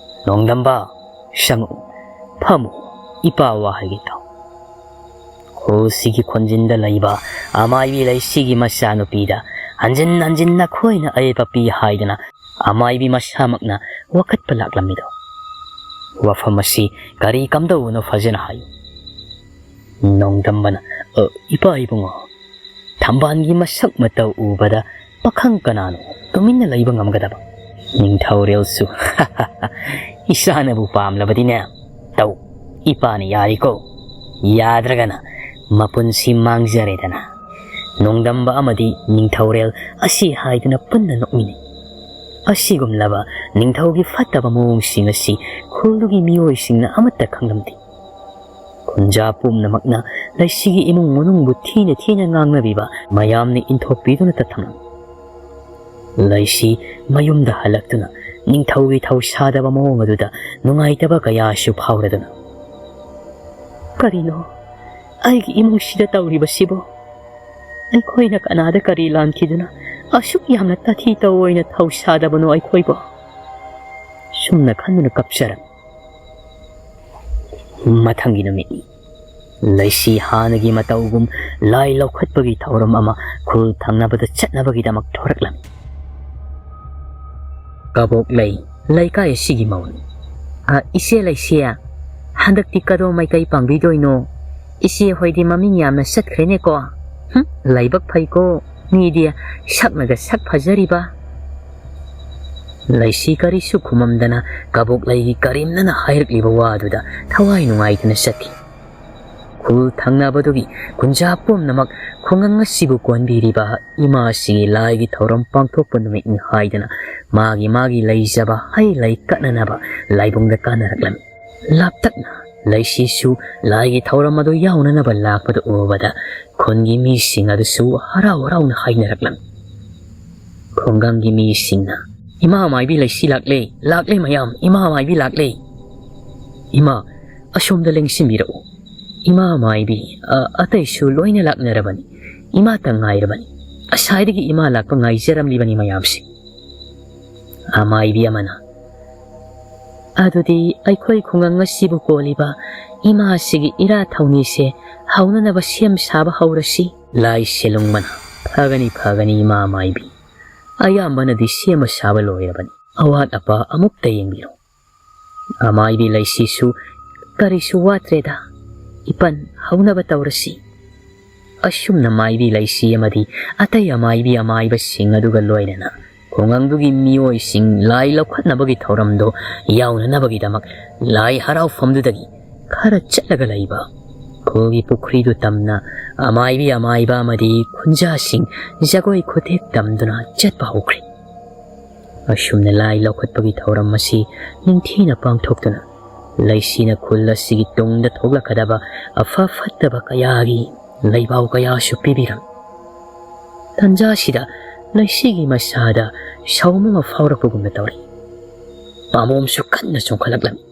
"ꯅꯣꯡꯗꯝꯕ, ꯆꯪꯉꯛꯎ, ꯐꯝꯃꯨ, ꯏꯄꯥ ꯋꯥ ꯍꯥꯏꯒꯦ ꯇꯥꯎ꯫" ꯈꯨꯜꯁꯤꯒꯤ ꯈꯣꯟꯖꯤꯟꯗ ꯂꯩꯕ ꯑꯃꯥꯏꯕꯤ ꯂꯩꯁꯤꯒꯤ ꯃꯆꯥꯅꯨꯄꯤꯗ ꯍꯟꯖꯤꯟ ꯍꯟꯖꯤꯟ ꯅꯈꯣꯏꯅ ꯑꯌꯦꯠꯄ ꯄꯤ ꯍꯥꯏꯗꯅ ꯑꯃꯥꯏꯕꯤ ꯃꯁꯥꯃꯛꯅ ꯋꯥꯀꯠꯄ ꯂꯥꯛꯂꯝꯃꯤꯗꯣ ꯋꯥꯐꯝ ꯑꯁꯤ ꯀꯔꯤ ꯀꯝꯗꯧꯕꯅꯣ ꯐꯖꯅ ꯍꯥꯏꯌꯨ꯫ ꯅꯣꯡꯗꯝꯕꯅ, "ꯑ, ꯏꯄꯥ ꯏꯕꯨꯡꯉꯣ, ꯊꯝꯕꯥꯜꯒꯤ ꯃꯁꯛ ꯃꯇꯧ ꯎꯕꯗ ꯄꯥꯈꯪ ꯀꯅꯥꯅꯣ ꯇꯨꯃꯤꯟꯅ ꯂꯩꯕ ꯉꯝꯒꯗꯕ?" ꯅꯤꯡꯊꯧꯔꯦꯜꯁꯨ, "ꯏꯆꯥꯅꯕꯨ ꯄꯥꯝꯂꯕꯗꯤꯅꯦ, ꯇꯧ, ꯏꯄꯥꯅ ꯌꯥꯔꯤꯀꯣ, ꯌꯥꯗ꯭ꯔꯒꯅ ꯃꯄꯨꯟꯁꯤ ꯃꯥꯡꯖꯔꯦꯗꯅ꯫" ꯅꯣꯡꯗꯝꯕ ꯑꯃꯗꯤ ꯅꯤꯡꯊꯧꯔꯦꯜ ꯑꯁꯤ ꯍꯥꯏꯗꯨꯅ ꯄꯨꯟꯅ ꯅꯣꯛꯃꯤꯟꯅꯩ꯫ ꯑꯁꯤꯒꯨꯝꯂꯕ ꯅꯤꯡꯊꯧꯒꯤ ꯐꯠꯇꯕ ꯃꯑꯣꯡꯁꯤꯡ ꯑꯁꯤ ꯈꯨꯜꯗꯨꯒꯤ ꯃꯤꯑꯣꯏꯁꯤꯡꯅ ꯑꯃꯠꯇ ꯈꯪꯂꯝꯗꯦ꯫ ꯈꯨꯟꯖꯥ ꯄꯨꯝꯅꯃꯛꯅ ꯂꯩꯁꯤꯒꯤ ꯏꯃꯨꯡ ꯃꯅꯨꯡꯕꯨ ꯊꯤꯅ ꯊꯤꯅ ꯉꯥꯡꯅꯕꯤꯕ ꯃꯌꯥꯝꯅ ꯏꯟꯊꯣꯛꯄꯤꯗꯨꯅꯇ ꯊꯝꯂꯝꯃꯤ꯫ ꯂꯩꯁꯤ ꯃꯌꯨꯝꯗ ꯍꯜꯂꯛꯇꯨꯅ ꯅꯤꯡꯊꯧꯒꯤ ꯊꯧꯁꯥꯗꯕ ꯃꯑꯣꯡ ꯑꯗꯨꯗ ꯅꯨꯡꯉꯥꯏꯇꯕ ꯀꯌꯥꯁꯨ ꯐꯥꯎꯔꯗꯨꯅ, "ꯀꯔꯤꯅꯣ ꯑꯩꯒꯤ ꯏꯃꯨꯡꯁꯤꯗ ꯇꯧꯔꯤꯕꯁꯤꯕꯣ? ꯑꯩꯈꯣꯏꯅ ꯀꯅꯥꯗ ꯀꯔꯤ ꯂꯥꯟꯈꯤꯗꯨꯅ ꯑꯁꯨꯛ ꯌꯥꯝꯅ ꯇꯥꯊꯤ ꯇꯧꯑꯣꯏꯅ ꯊꯧꯁꯥꯗꯕꯅꯣ ꯑꯩꯈꯣꯏꯕꯣ?" ꯁꯨꯝꯅ ꯈꯟꯗꯨꯅ ꯀꯞꯆꯔꯝꯃꯤ꯫ ꯃꯊꯪꯒꯤ ꯅꯨꯃꯤꯠꯅꯤ꯫ ꯂꯩꯁꯤ ꯍꯥꯟꯅꯒꯤ ꯃꯇꯧꯒꯨꯝ ꯂꯥꯏ ꯂꯧꯈꯠꯄꯒꯤ ꯊꯧꯔꯝ ꯑꯃ ꯈꯨꯜ ꯊꯪꯅꯕꯗ ꯆꯠꯅꯕꯒꯤꯗꯃꯛ ꯊꯣꯔꯛꯂꯝꯃꯤ꯫ ꯀꯕꯣꯛꯂꯩ ꯂꯩꯀꯥꯏ ꯑꯁꯤꯒꯤ ꯃꯧꯅꯤ꯫ "ꯑ, ꯏꯆꯦ ꯂꯩꯁꯤ, ꯍꯟꯗꯛꯇꯤ ꯀꯗꯣꯝ ꯃꯥꯏꯀꯩ ꯄꯥꯡꯕꯤꯗꯣꯏꯅꯣ? ꯏꯆꯦ ꯍꯣꯏꯗꯤ ꯃꯃꯤꯡ ꯌꯥꯝꯅ ꯆꯠꯈ꯭ꯔꯦꯅꯦꯀꯣ꯫ ꯍꯨꯝ, ꯂꯥꯏꯕꯛ ꯐꯩꯀꯣ, ꯃꯤꯗꯤ ꯁꯛꯅꯒ ꯁꯛ ꯐꯖꯔꯤꯕ꯫" ꯂꯩꯁꯤ ꯀꯔꯤꯁꯨ ꯈꯨꯃꯝꯗꯅ ꯀꯕꯣꯛꯂꯩꯒꯤ ꯀꯔꯦꯝꯅꯅ ꯍꯥꯏꯔꯛꯂꯤꯕ ꯋꯥꯗꯨꯗ ꯊꯋꯥꯏ ꯅꯨꯡꯉꯥꯏꯇꯅ ꯆꯠꯈꯤ꯫ ꯈꯨꯜ ꯊꯪꯅꯕꯗꯨꯒꯤ ꯈꯨꯟꯖꯥ ꯄꯨꯝꯅꯃꯛ ꯈꯨꯡꯒꯪ ꯑꯁꯤꯕꯨ ꯀꯣꯟꯕꯤꯔꯤꯕ ꯏꯃꯥꯁꯤꯒꯤ ꯂꯥꯏꯒꯤ ꯊꯧꯔꯝ ꯄꯥꯡꯊꯣꯛꯄ ꯅꯨꯃꯤꯠꯅꯤ ꯍꯥꯏꯗꯨꯅ ꯃꯥꯒꯤ ꯃꯥꯒꯤ ꯂꯩꯖꯕ ꯍꯩ ꯂꯩ ꯀꯠꯅꯅꯕ ꯂꯥꯏꯕꯨꯡꯗ ꯀꯥꯅꯔꯛꯂꯝꯃꯤ꯫ ꯂꯥꯞꯇꯛꯅ ꯂꯩꯁꯤꯁꯨ ꯂꯥꯏꯒꯤ ꯊꯧꯔꯝ ꯑꯗꯨ ꯌꯥꯎꯅꯅꯕ ꯂꯥꯛꯄꯗꯨ ꯎꯕꯗ ꯈꯨꯟꯒꯤ ꯃꯤꯁꯤꯡ ꯑꯗꯨꯁꯨ ꯍꯔꯥꯎ ꯍꯔꯥꯎꯅ ꯍꯥꯏꯅꯔꯛꯂꯝꯃꯤ꯫ ꯈꯨꯡꯒꯪꯒꯤ ꯃꯤꯁꯤꯡꯅ, "ꯏꯃꯥ ꯃꯥꯏꯕꯤ ꯂꯩꯁꯤ ꯂꯥꯛꯂꯦ, ꯂꯥꯛꯂꯦ ꯃꯌꯥꯝ, ꯏꯃꯥ ꯃꯥꯏꯕꯤ ꯂꯥꯛꯂꯦ꯫ ꯏꯃꯥ, ꯑꯁꯣꯝꯗ ꯂꯦꯡꯁꯤꯟꯕꯤꯔꯛꯎ꯫ ꯏꯃꯥ ꯃꯥꯏꯕꯤ, ꯑ, ꯑꯇꯩꯁꯨ ꯂꯣꯏꯅ ꯂꯥꯛꯅꯔꯕꯅꯤ꯫ ꯏꯃꯥꯇꯪ ꯉꯥꯏꯔꯕꯅꯤ꯫ ꯑꯁꯥꯏꯗꯒꯤ ꯏꯃꯥ ꯂꯥꯛꯄ ꯉꯥꯏꯖꯔꯝꯂꯤꯕꯅꯤ ꯃꯌꯥꯝꯁꯦ꯫" ꯑꯃꯥꯏꯕꯤ ꯑꯃꯅ, "ꯑꯗꯨꯗꯤ ꯑꯩꯈꯣꯏ ꯈꯨꯡꯒꯪ ꯑꯁꯤꯕꯨ ꯀꯣꯜꯂꯤꯕ ꯏꯃꯥꯁꯤꯒꯤ ꯏꯔꯥ ꯊꯧꯅꯤꯁꯦ ꯍꯧꯅꯅꯕ ꯁꯦꯝ ꯁꯥꯕ ꯍꯧꯔꯁꯤ꯫ ꯂꯥꯏ ꯁꯦꯂꯨꯡꯃꯅ, "ꯐꯒꯅꯤ, ꯐꯒꯅꯤ, ꯏꯃꯥ ꯃꯥꯏꯕꯤ꯫ ꯑꯌꯥꯝꯕꯅꯗꯤ ꯁꯦꯝꯕ ꯁꯥꯕ ꯂꯣꯏꯔꯕꯅꯤ꯫ ꯑꯋꯥꯠ ꯑꯄꯥ ꯑꯃꯨꯛꯇ ꯌꯦꯡꯕꯤꯔꯣ꯫" ꯑꯃꯥꯏꯕꯤ ꯂꯩꯁꯤꯁꯨ, "ꯀꯔꯤꯁꯨ ꯋꯥꯠꯇ꯭ꯔꯦꯗ, ꯏꯄꯟ, ꯍꯧꯅꯕ ꯇꯧꯔꯁꯤ꯫" ꯑꯁꯨꯝꯅ ꯃꯥꯏꯕꯤ ꯂꯩꯁꯤ ꯑꯃꯗꯤ ꯑꯇꯩ ꯑꯃꯥꯏꯕꯤ ꯑꯃꯥꯏꯕꯁꯤꯡ ꯑꯗꯨꯒ ꯂꯣꯏꯅꯅ ꯈꯨꯡꯒꯪꯗꯨꯒꯤ ꯃꯤꯑꯣꯏꯁꯤꯡ ꯂꯥꯏ ꯂꯧꯈꯠꯅꯕꯒꯤ ꯊꯧꯔꯝꯗꯣ ꯌꯥꯎꯅꯅꯕꯒꯤꯗꯃꯛ ꯂꯥꯏ ꯍꯔꯥꯎꯐꯝꯗꯨꯗꯒꯤ ꯈꯔ ꯆꯠꯂꯒ ꯂꯩꯕ ꯈꯨꯜꯒꯤ ꯄꯨꯈ꯭ꯔꯤꯗꯨ ꯇꯝꯅ ꯑꯃꯥꯏꯕꯤ ꯑꯃꯥꯏꯕ ꯑꯃꯗꯤ ꯈꯨꯟꯖꯥꯁꯤꯡ ꯖꯒꯣꯏ ꯈꯨꯊꯦꯛ ꯇꯝꯗꯨꯅ ꯆꯠꯄ ꯍꯧꯈ꯭ꯔꯦ꯫ ꯑꯁꯨꯝꯅ ꯂꯥꯏ ꯂꯧꯈꯠꯄꯒꯤ ꯊꯧꯔꯝ ꯑꯁꯤ ꯅꯤꯡꯊꯤꯅ ꯄꯥꯡꯊꯣꯛꯇꯨꯅ ꯂꯩꯁꯤꯅ ꯈꯨꯜ ꯑꯁꯤꯒꯤ ꯇꯨꯡꯗ ꯊꯣꯛꯂꯛꯀꯗꯕ ꯑꯐ ꯐꯠꯇꯕ ꯀꯌꯥꯒꯤ ꯂꯩꯕꯥꯎ ꯀꯌꯥꯁꯨ ꯄꯤꯕꯤꯔꯝꯃꯤ꯫ ꯇꯟꯖꯥꯁꯤꯗ ꯂꯩꯁꯤꯒꯤ ꯃꯁꯥꯗ ꯁꯥꯎꯝ ꯑꯃ ꯐꯥꯎꯔꯛꯄꯒꯨꯝꯅ ꯇꯧꯔꯤ꯫ ꯄꯥꯝꯕꯣꯝꯁꯨ ꯀꯟꯅ ꯆꯣꯡꯈꯠꯂꯛꯂꯝꯃꯤ꯫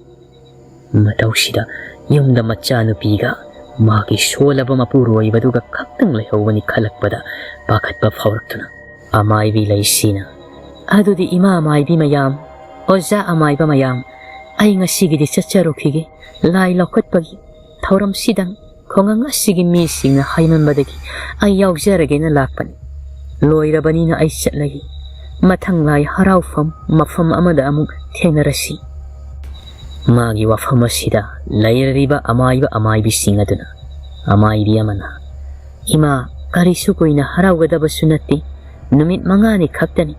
ꯃꯇꯧꯁꯤꯗ ꯌꯨꯝꯗ ꯃꯆꯥꯅꯨꯄꯤꯒ ꯃꯥꯒꯤ ꯁꯣꯜꯂꯕ ꯃꯄꯨꯔꯣꯏꯕꯗꯨꯒ ꯈꯛꯇꯪ ꯂꯩꯍꯧꯕꯅꯤ ꯈꯜꯂꯛꯄꯗ ꯄꯥꯈꯠꯄ ꯐꯥꯎꯔꯛꯇꯨꯅ ꯑꯃꯥꯏꯕꯤ ꯂꯩꯁꯤꯅ, "ꯑꯗꯨꯗꯤ ꯏꯃꯥ ꯑꯃꯥꯏꯕꯤ ꯃꯌꯥꯝ, ꯑꯣꯖꯥ ꯑꯃꯥꯏꯕ ꯃꯌꯥꯝ, ꯑꯩ ꯉꯁꯤꯒꯤꯗꯤ ꯆꯠꯆꯔꯨꯈꯤꯒꯦ꯫ ꯂꯥꯏ ꯂꯧꯈꯠꯄꯒꯤ ꯊꯧꯔꯝꯁꯤꯗꯪ ꯈꯨꯡꯒꯪ ꯑꯁꯤꯒꯤ ꯃꯤꯁꯤꯡꯅ ꯍꯥꯏꯃꯟꯕꯗꯒꯤ ꯑꯩ ꯌꯥꯎꯖꯔꯒꯦꯅ ꯂꯥꯛꯄꯅꯤ꯫ ꯂꯣꯏꯔꯕꯅꯤꯅ ꯑꯩ ꯆꯠꯂꯒꯦ꯫ ꯃꯊꯪ ꯂꯥꯏ ꯍꯔꯥꯎꯐꯝ ꯃꯐꯝ ꯑꯃꯗ ꯑꯃꯨꯛ ꯊꯦꯡꯅꯔꯁꯤ꯫" ꯃꯥꯒꯤ ꯋꯥꯐꯝ ꯑꯁꯤꯗ ꯂꯩꯔꯤꯕ ꯑꯃꯥꯏꯕ ꯑꯃꯥꯏꯕꯤꯁꯤꯡ ꯑꯗꯨꯅ, ꯑꯃꯥꯏꯕꯤ ꯑꯃꯅ, "ꯏꯃꯥ, ꯀꯔꯤꯁꯨ ꯀꯨꯏꯅ ꯍꯔꯥꯎꯒꯗꯕꯁꯨ ꯅꯠꯇꯦ, ꯅꯨꯃꯤꯠ ꯃꯉꯥꯅꯤ ꯈꯛꯇꯅꯤ꯫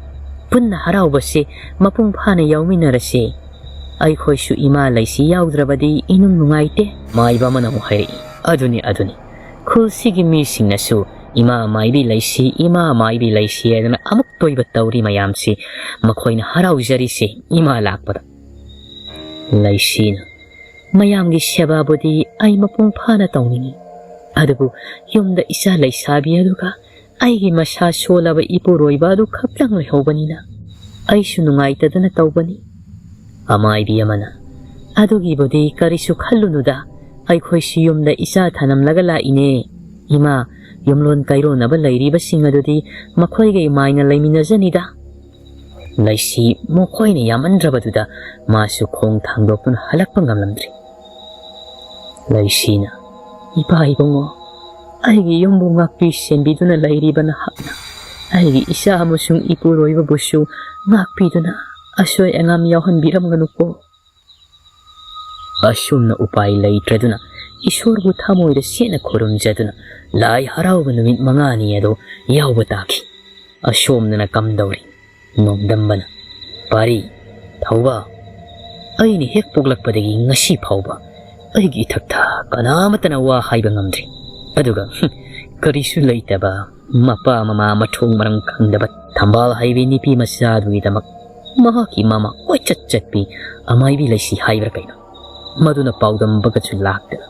ꯄꯨꯟꯅ ꯍꯔꯥꯎꯕꯁꯦ ꯃꯄꯨꯡ ꯐꯥꯅ ꯌꯥꯎꯃꯤꯟꯅꯔꯁꯦ꯫ ꯑꯩꯈꯣꯏꯁꯨ ꯏꯃꯥ ꯂꯩꯁꯤ ꯌꯥꯎꯗ꯭ꯔꯕꯗꯤ ꯏꯅꯨꯡ ꯅꯨꯡꯉꯥꯏꯇꯦ꯫" ꯃꯥꯏꯕ ꯑꯃꯅ ꯑꯃꯨꯛ ꯍꯥꯏꯔꯛꯏ, "ꯑꯗꯨꯅꯤ, ꯑꯗꯨꯅꯤ꯫ ꯈꯨꯜꯁꯤꯒꯤ ꯃꯤꯁꯤꯡꯅꯁꯨ ꯏꯃꯥ ꯃꯥꯏꯕꯤ ꯂꯩꯁꯤ, ꯏꯃꯥ ꯃꯥꯏꯕꯤ ꯂꯩꯁꯤ ꯍꯥꯏꯗꯅ ꯑꯃꯨꯛꯇ ꯑꯣꯏꯕ ꯇꯧꯔꯤ ꯃꯌꯥꯝꯁꯤ, ꯃꯈꯣꯏꯅ ꯍꯔꯥꯎꯖꯔꯤꯁꯦ ꯏꯃꯥ ꯂꯥꯛꯄꯗ꯫" ꯂꯩꯁꯤꯅ, "ꯃꯌꯥꯝꯒꯤ ꯁꯦꯕꯥꯕꯨꯗꯤ ꯑꯩ ꯃꯄꯨꯡ ꯐꯥꯅ ꯇꯧꯅꯤꯡꯏ, ꯑꯗꯨꯕꯨ ꯌꯨꯝꯗ ꯏꯆꯥ ꯂꯩꯁꯥꯕꯤ ꯑꯗꯨꯒ ꯑꯩꯒꯤ ꯃꯁꯥ ꯁꯣꯜꯂꯕ ꯏꯄꯨꯔꯣꯏꯕ ꯑꯗꯨ ꯈꯛꯇꯪ ꯂꯩꯍꯧꯕꯅꯤꯅ ꯑꯩꯁꯨ ꯅꯨꯡꯉꯥꯏꯇꯗꯅ ꯇꯧꯕꯅꯤ꯫" ꯑꯃꯥꯏꯕꯤ ꯑꯃꯅ, "ꯑꯗꯨꯒꯤꯕꯨꯗꯤ ꯀꯔꯤꯁꯨ ꯈꯜꯂꯨꯅꯨꯗ, ꯑꯩꯈꯣꯏꯁꯨ ꯌꯨꯝꯗ ꯏꯆꯥ ꯊꯅꯝꯂꯒ ꯂꯥꯛꯏꯅꯦ꯫ ꯏꯃꯥ, ꯌꯨꯝꯂꯣꯟ ꯀꯩꯔꯣꯟꯅꯕ ꯂꯩꯔꯤꯕꯁꯤꯡ ꯑꯗꯨꯗꯤ ꯃꯈꯣꯏꯒ ꯏꯃꯥꯏꯅ ꯂꯩꯃꯤꯟꯅꯖꯅꯤꯗ꯫" ꯂꯩꯁꯤ ꯃꯈꯣꯏꯅ ꯌꯥꯝꯃꯟꯗ꯭ꯔꯕꯗꯨꯗ ꯃꯥꯁꯨ ꯈꯣꯡ ꯊꯥꯡꯗꯣꯛꯇꯨꯅ ꯍꯜꯂꯛꯄ ꯉꯝꯂꯝꯗ꯭ꯔꯤ꯫ ꯂꯩꯁꯤꯅ, "ꯏꯄꯥ ꯏꯕꯨꯡꯉꯣ, ꯑꯩꯒꯤ ꯌꯨꯝꯕꯨ ꯉꯥꯛꯄꯤ ꯁꯦꯟꯕꯤꯗꯨꯅ ꯂꯩꯔꯤꯕ ꯅꯍꯥꯛꯅ ꯑꯩꯒꯤ ꯏꯆꯥ ꯑꯃꯁꯨꯡ ꯏꯄꯨꯔꯣꯏꯕꯕꯨꯁꯨ ꯉꯥꯛꯄꯤꯗꯨꯅ ꯑꯁꯣꯏ ꯑꯉꯥꯝ ꯌꯥꯎꯍꯟꯕꯤꯔꯝꯒꯅꯨꯀꯣ"꯫ ꯑꯁꯨꯝꯅ ꯎꯄꯥꯏ ꯂꯩꯇ꯭ꯔꯗꯨꯅ ꯏꯁꯣꯔꯕꯨ ꯊꯃꯣꯏꯗ ꯁꯦꯡꯅ ꯈꯨꯔꯨꯝꯖꯗꯨꯅ ꯂꯥꯏ ꯍꯔꯥꯎꯕ ꯅꯨꯃꯤꯠ ꯃꯉꯥꯅꯤ ꯑꯗꯨ ꯌꯥꯎꯕ ꯇꯥꯈꯤ꯫ ꯑꯁꯣꯝꯗꯅ ꯀꯝꯗꯧꯔꯤ? ꯅꯣꯡꯗꯝꯕꯅ, "ꯄꯥꯔꯤ, ꯊꯧꯕ, ꯑꯩꯅ ꯍꯦꯛ ꯄꯣꯛꯂꯛꯄꯗꯒꯤ ꯉꯁꯤ ꯐꯥꯎꯕ ꯑꯩꯒꯤ ꯏꯊꯛꯇ ꯀꯅꯥꯃꯠꯇꯅ ꯋꯥ ꯍꯥꯏꯕ ꯉꯝꯗ꯭ꯔꯤ꯫ ꯑꯗꯨꯒ, ꯍꯨꯝ, ꯀꯔꯤꯁꯨ ꯂꯩꯇꯕ, ꯃꯄꯥ ꯃꯃꯥ ꯃꯊꯣꯡ ꯃꯔꯝ ꯈꯪꯗꯕ ꯊꯝꯕꯥꯜ ꯍꯩꯕꯤ ꯅꯨꯄꯤ ꯃꯆꯥꯗꯨꯒꯤꯗꯃꯛ ꯃꯍꯥꯛꯀꯤ ꯃꯃꯥ ꯀꯣꯏꯆꯠ ꯆꯠꯄꯤ ꯑꯃꯥꯏꯕꯤ ꯂꯩꯁꯤ ꯍꯥꯏꯕ꯭ꯔꯥ ꯀꯩꯅꯣ, ꯃꯗꯨꯅ ꯄꯥꯎꯗꯝꯕꯒꯁꯨ ꯂꯥꯛꯇꯅ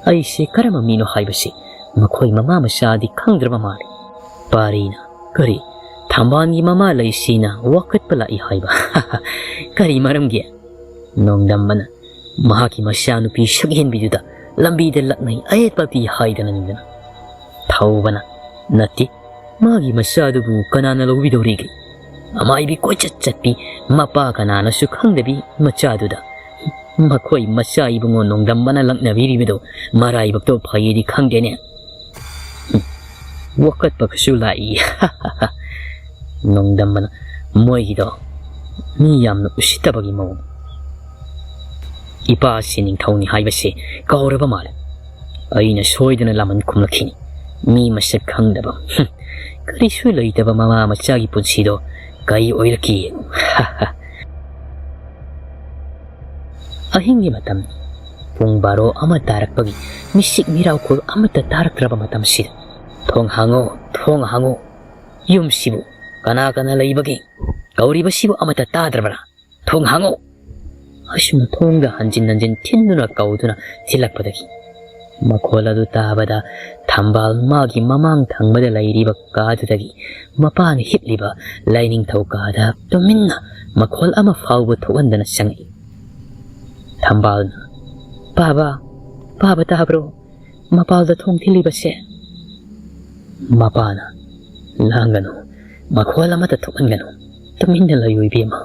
ꯑꯩꯁꯦ ꯀꯔꯝꯕ ꯃꯤꯅꯣ ꯍꯥꯏꯕꯁꯤ ꯃꯈꯣꯏ ꯃꯃꯥ ꯃꯆꯥꯗꯤ ꯈꯪꯗ꯭ꯔꯕ ꯃꯥꯜꯂꯤ"꯫ ꯄꯥꯔꯤꯅ, "ꯀꯔꯤ? ꯊꯝꯕꯥꯜꯒꯤ ꯃꯃꯥ ꯂꯩꯁꯤꯅ ꯋꯥꯀꯠꯄ ꯂꯥꯛꯏ ꯍꯥꯏꯕ? ꯀꯔꯤ ꯃꯔꯝꯒꯤ?" ꯅꯣꯡꯗꯝꯕꯅ, "ꯃꯍꯥꯛꯀꯤ ꯃꯆꯥꯅꯨꯄꯤ ꯁꯛꯍꯦꯟꯕꯤꯗꯨꯗ ꯂꯝꯕꯤꯗ ꯂꯛꯅꯩ ꯑꯌꯦꯠꯄ ꯄꯤ ꯍꯥꯏꯗꯅꯅꯤꯗꯅ"꯫ ꯊꯧꯕꯅ, "ꯅꯠꯇꯦ, ꯃꯥꯒꯤ ꯃꯆꯥꯗꯨꯕꯨ ꯀꯅꯥꯅ ꯂꯧꯕꯤꯗꯧꯔꯤꯒꯦ? ꯑꯃꯥꯏꯕꯤ ꯀꯣꯏꯆꯠ ꯆꯠꯄꯤ ꯃꯄꯥ ꯀꯅꯥꯅꯁꯨ ꯈꯪꯗꯕꯤ ꯃꯆꯥꯗꯨꯗ ꯃꯈꯣꯏ ꯃꯆꯥ ꯏꯕꯨꯡꯉꯣ ꯅꯣꯡꯗꯝꯕꯅ ꯂꯛꯅꯕꯤꯔꯤꯕꯗꯣ ꯃꯔꯥꯏꯕꯛꯇꯣ ꯐꯩꯌꯦꯗꯤ ꯈꯪꯗꯦꯅꯦ"꯫ ꯍꯨꯝ, ꯋꯥꯀꯠꯄꯒꯁꯨ ꯂꯥꯛꯏ꯫ ꯅꯣꯡꯗꯝꯕꯅ, "ꯃꯣꯏꯒꯤꯗꯣ ꯃꯤ ꯌꯥꯝꯅ ꯎꯁꯤꯠꯇꯕꯒꯤ ꯃꯑꯣꯡ꯫ ꯏꯄꯥꯁꯤ ꯅꯤꯡꯊꯧꯅꯤ ꯍꯥꯏꯕꯁꯦ ꯀꯥꯎꯔꯕ ꯃꯥꯜꯂꯦ꯫ ꯑꯩꯅ ꯁꯣꯏꯗꯅ ꯂꯥꯃꯟ ꯈꯨꯝꯂꯛꯈꯤꯅꯤ꯫ ꯃꯤ ꯃꯁꯛ ꯈꯪꯗꯕ꯫ ꯍꯨꯝ, ꯀꯔꯤꯁꯨ ꯂꯩꯇꯕ ꯃꯃꯥ ꯃꯆꯥꯒꯤ ꯄꯨꯟꯁꯤꯗꯣ ꯀꯔꯤ ꯑꯣꯏꯔꯛꯀꯦ ꯌꯦꯡꯉꯨ"꯫ ꯑꯍꯤꯡꯒꯤ ꯃꯇꯝ, ꯄꯨꯡ ꯕꯥꯔꯣ ꯑꯃ ꯇꯥꯔꯛꯄꯒꯤ ꯃꯤꯁꯤꯛ ꯃꯤꯔꯥꯎꯈꯣꯜ ꯑꯃꯠꯇ ꯇꯥꯔꯛꯇ꯭ꯔꯕ ꯃꯇꯝꯁꯤꯗ, "ꯊꯣꯡ ꯍꯥꯡꯉꯣ, ꯊꯣꯡ ꯍꯥꯡꯉꯣ꯫ ꯌꯨꯝꯁꯤꯕꯨ ꯀꯅꯥ ꯀꯅꯥ ꯂꯩꯕꯒꯦ? ꯀꯧꯔꯤꯕꯁꯤꯕꯨ ꯑꯃꯠꯇ ꯇꯥꯗ꯭ꯔꯕ꯭ꯔꯥ? ꯊꯣꯡ ꯍꯥꯡꯉꯣ!" ꯑꯁꯨꯝꯅ ꯊꯣꯡꯗ ꯍꯟꯖꯤꯟ ꯍꯟꯖꯤꯟ ꯊꯤꯟꯗꯨꯅ ꯀꯧꯗꯨꯅ ꯊꯤꯜꯂꯛꯄꯗꯒꯤ, ꯃꯈꯣꯜ ꯑꯗꯨ ꯇꯥꯕꯗ ꯊꯝꯕꯥꯜ ꯃꯥꯒꯤ ꯃꯃꯥꯡ ꯊꯪꯕꯗ ꯂꯩꯔꯤꯕ ꯀꯥꯗꯨꯗꯒꯤ ꯃꯄꯥꯅ ꯍꯤꯞꯂꯤꯕ ꯂꯥꯏꯅꯤꯡꯊꯧ ꯀꯥꯗ ꯇꯨꯃꯤꯟꯅ ꯃꯈꯣꯜ ꯑꯃ ꯐꯥꯎꯕ ꯊꯣꯛꯍꯟꯗꯅ ꯆꯪꯉꯛꯏ꯫ ꯊꯝꯕꯥꯜꯅ, "ꯄꯥꯕ, ꯄꯥꯕ ꯇꯥꯕ꯭ꯔꯣ? ꯃꯄꯥꯜꯗ ꯊꯣꯡ ꯊꯤꯜꯂꯤꯕꯁꯦ?" ꯃꯄꯥꯅ, "ꯂꯥꯡꯒꯅꯨ, ꯃꯈꯣꯜ ꯑꯃꯠꯇ ꯊꯣꯛꯍꯟꯒꯅꯨ, ꯇꯨꯃꯤꯟꯅ ꯂꯩꯌꯨ ꯏꯕꯦꯝꯃ"꯫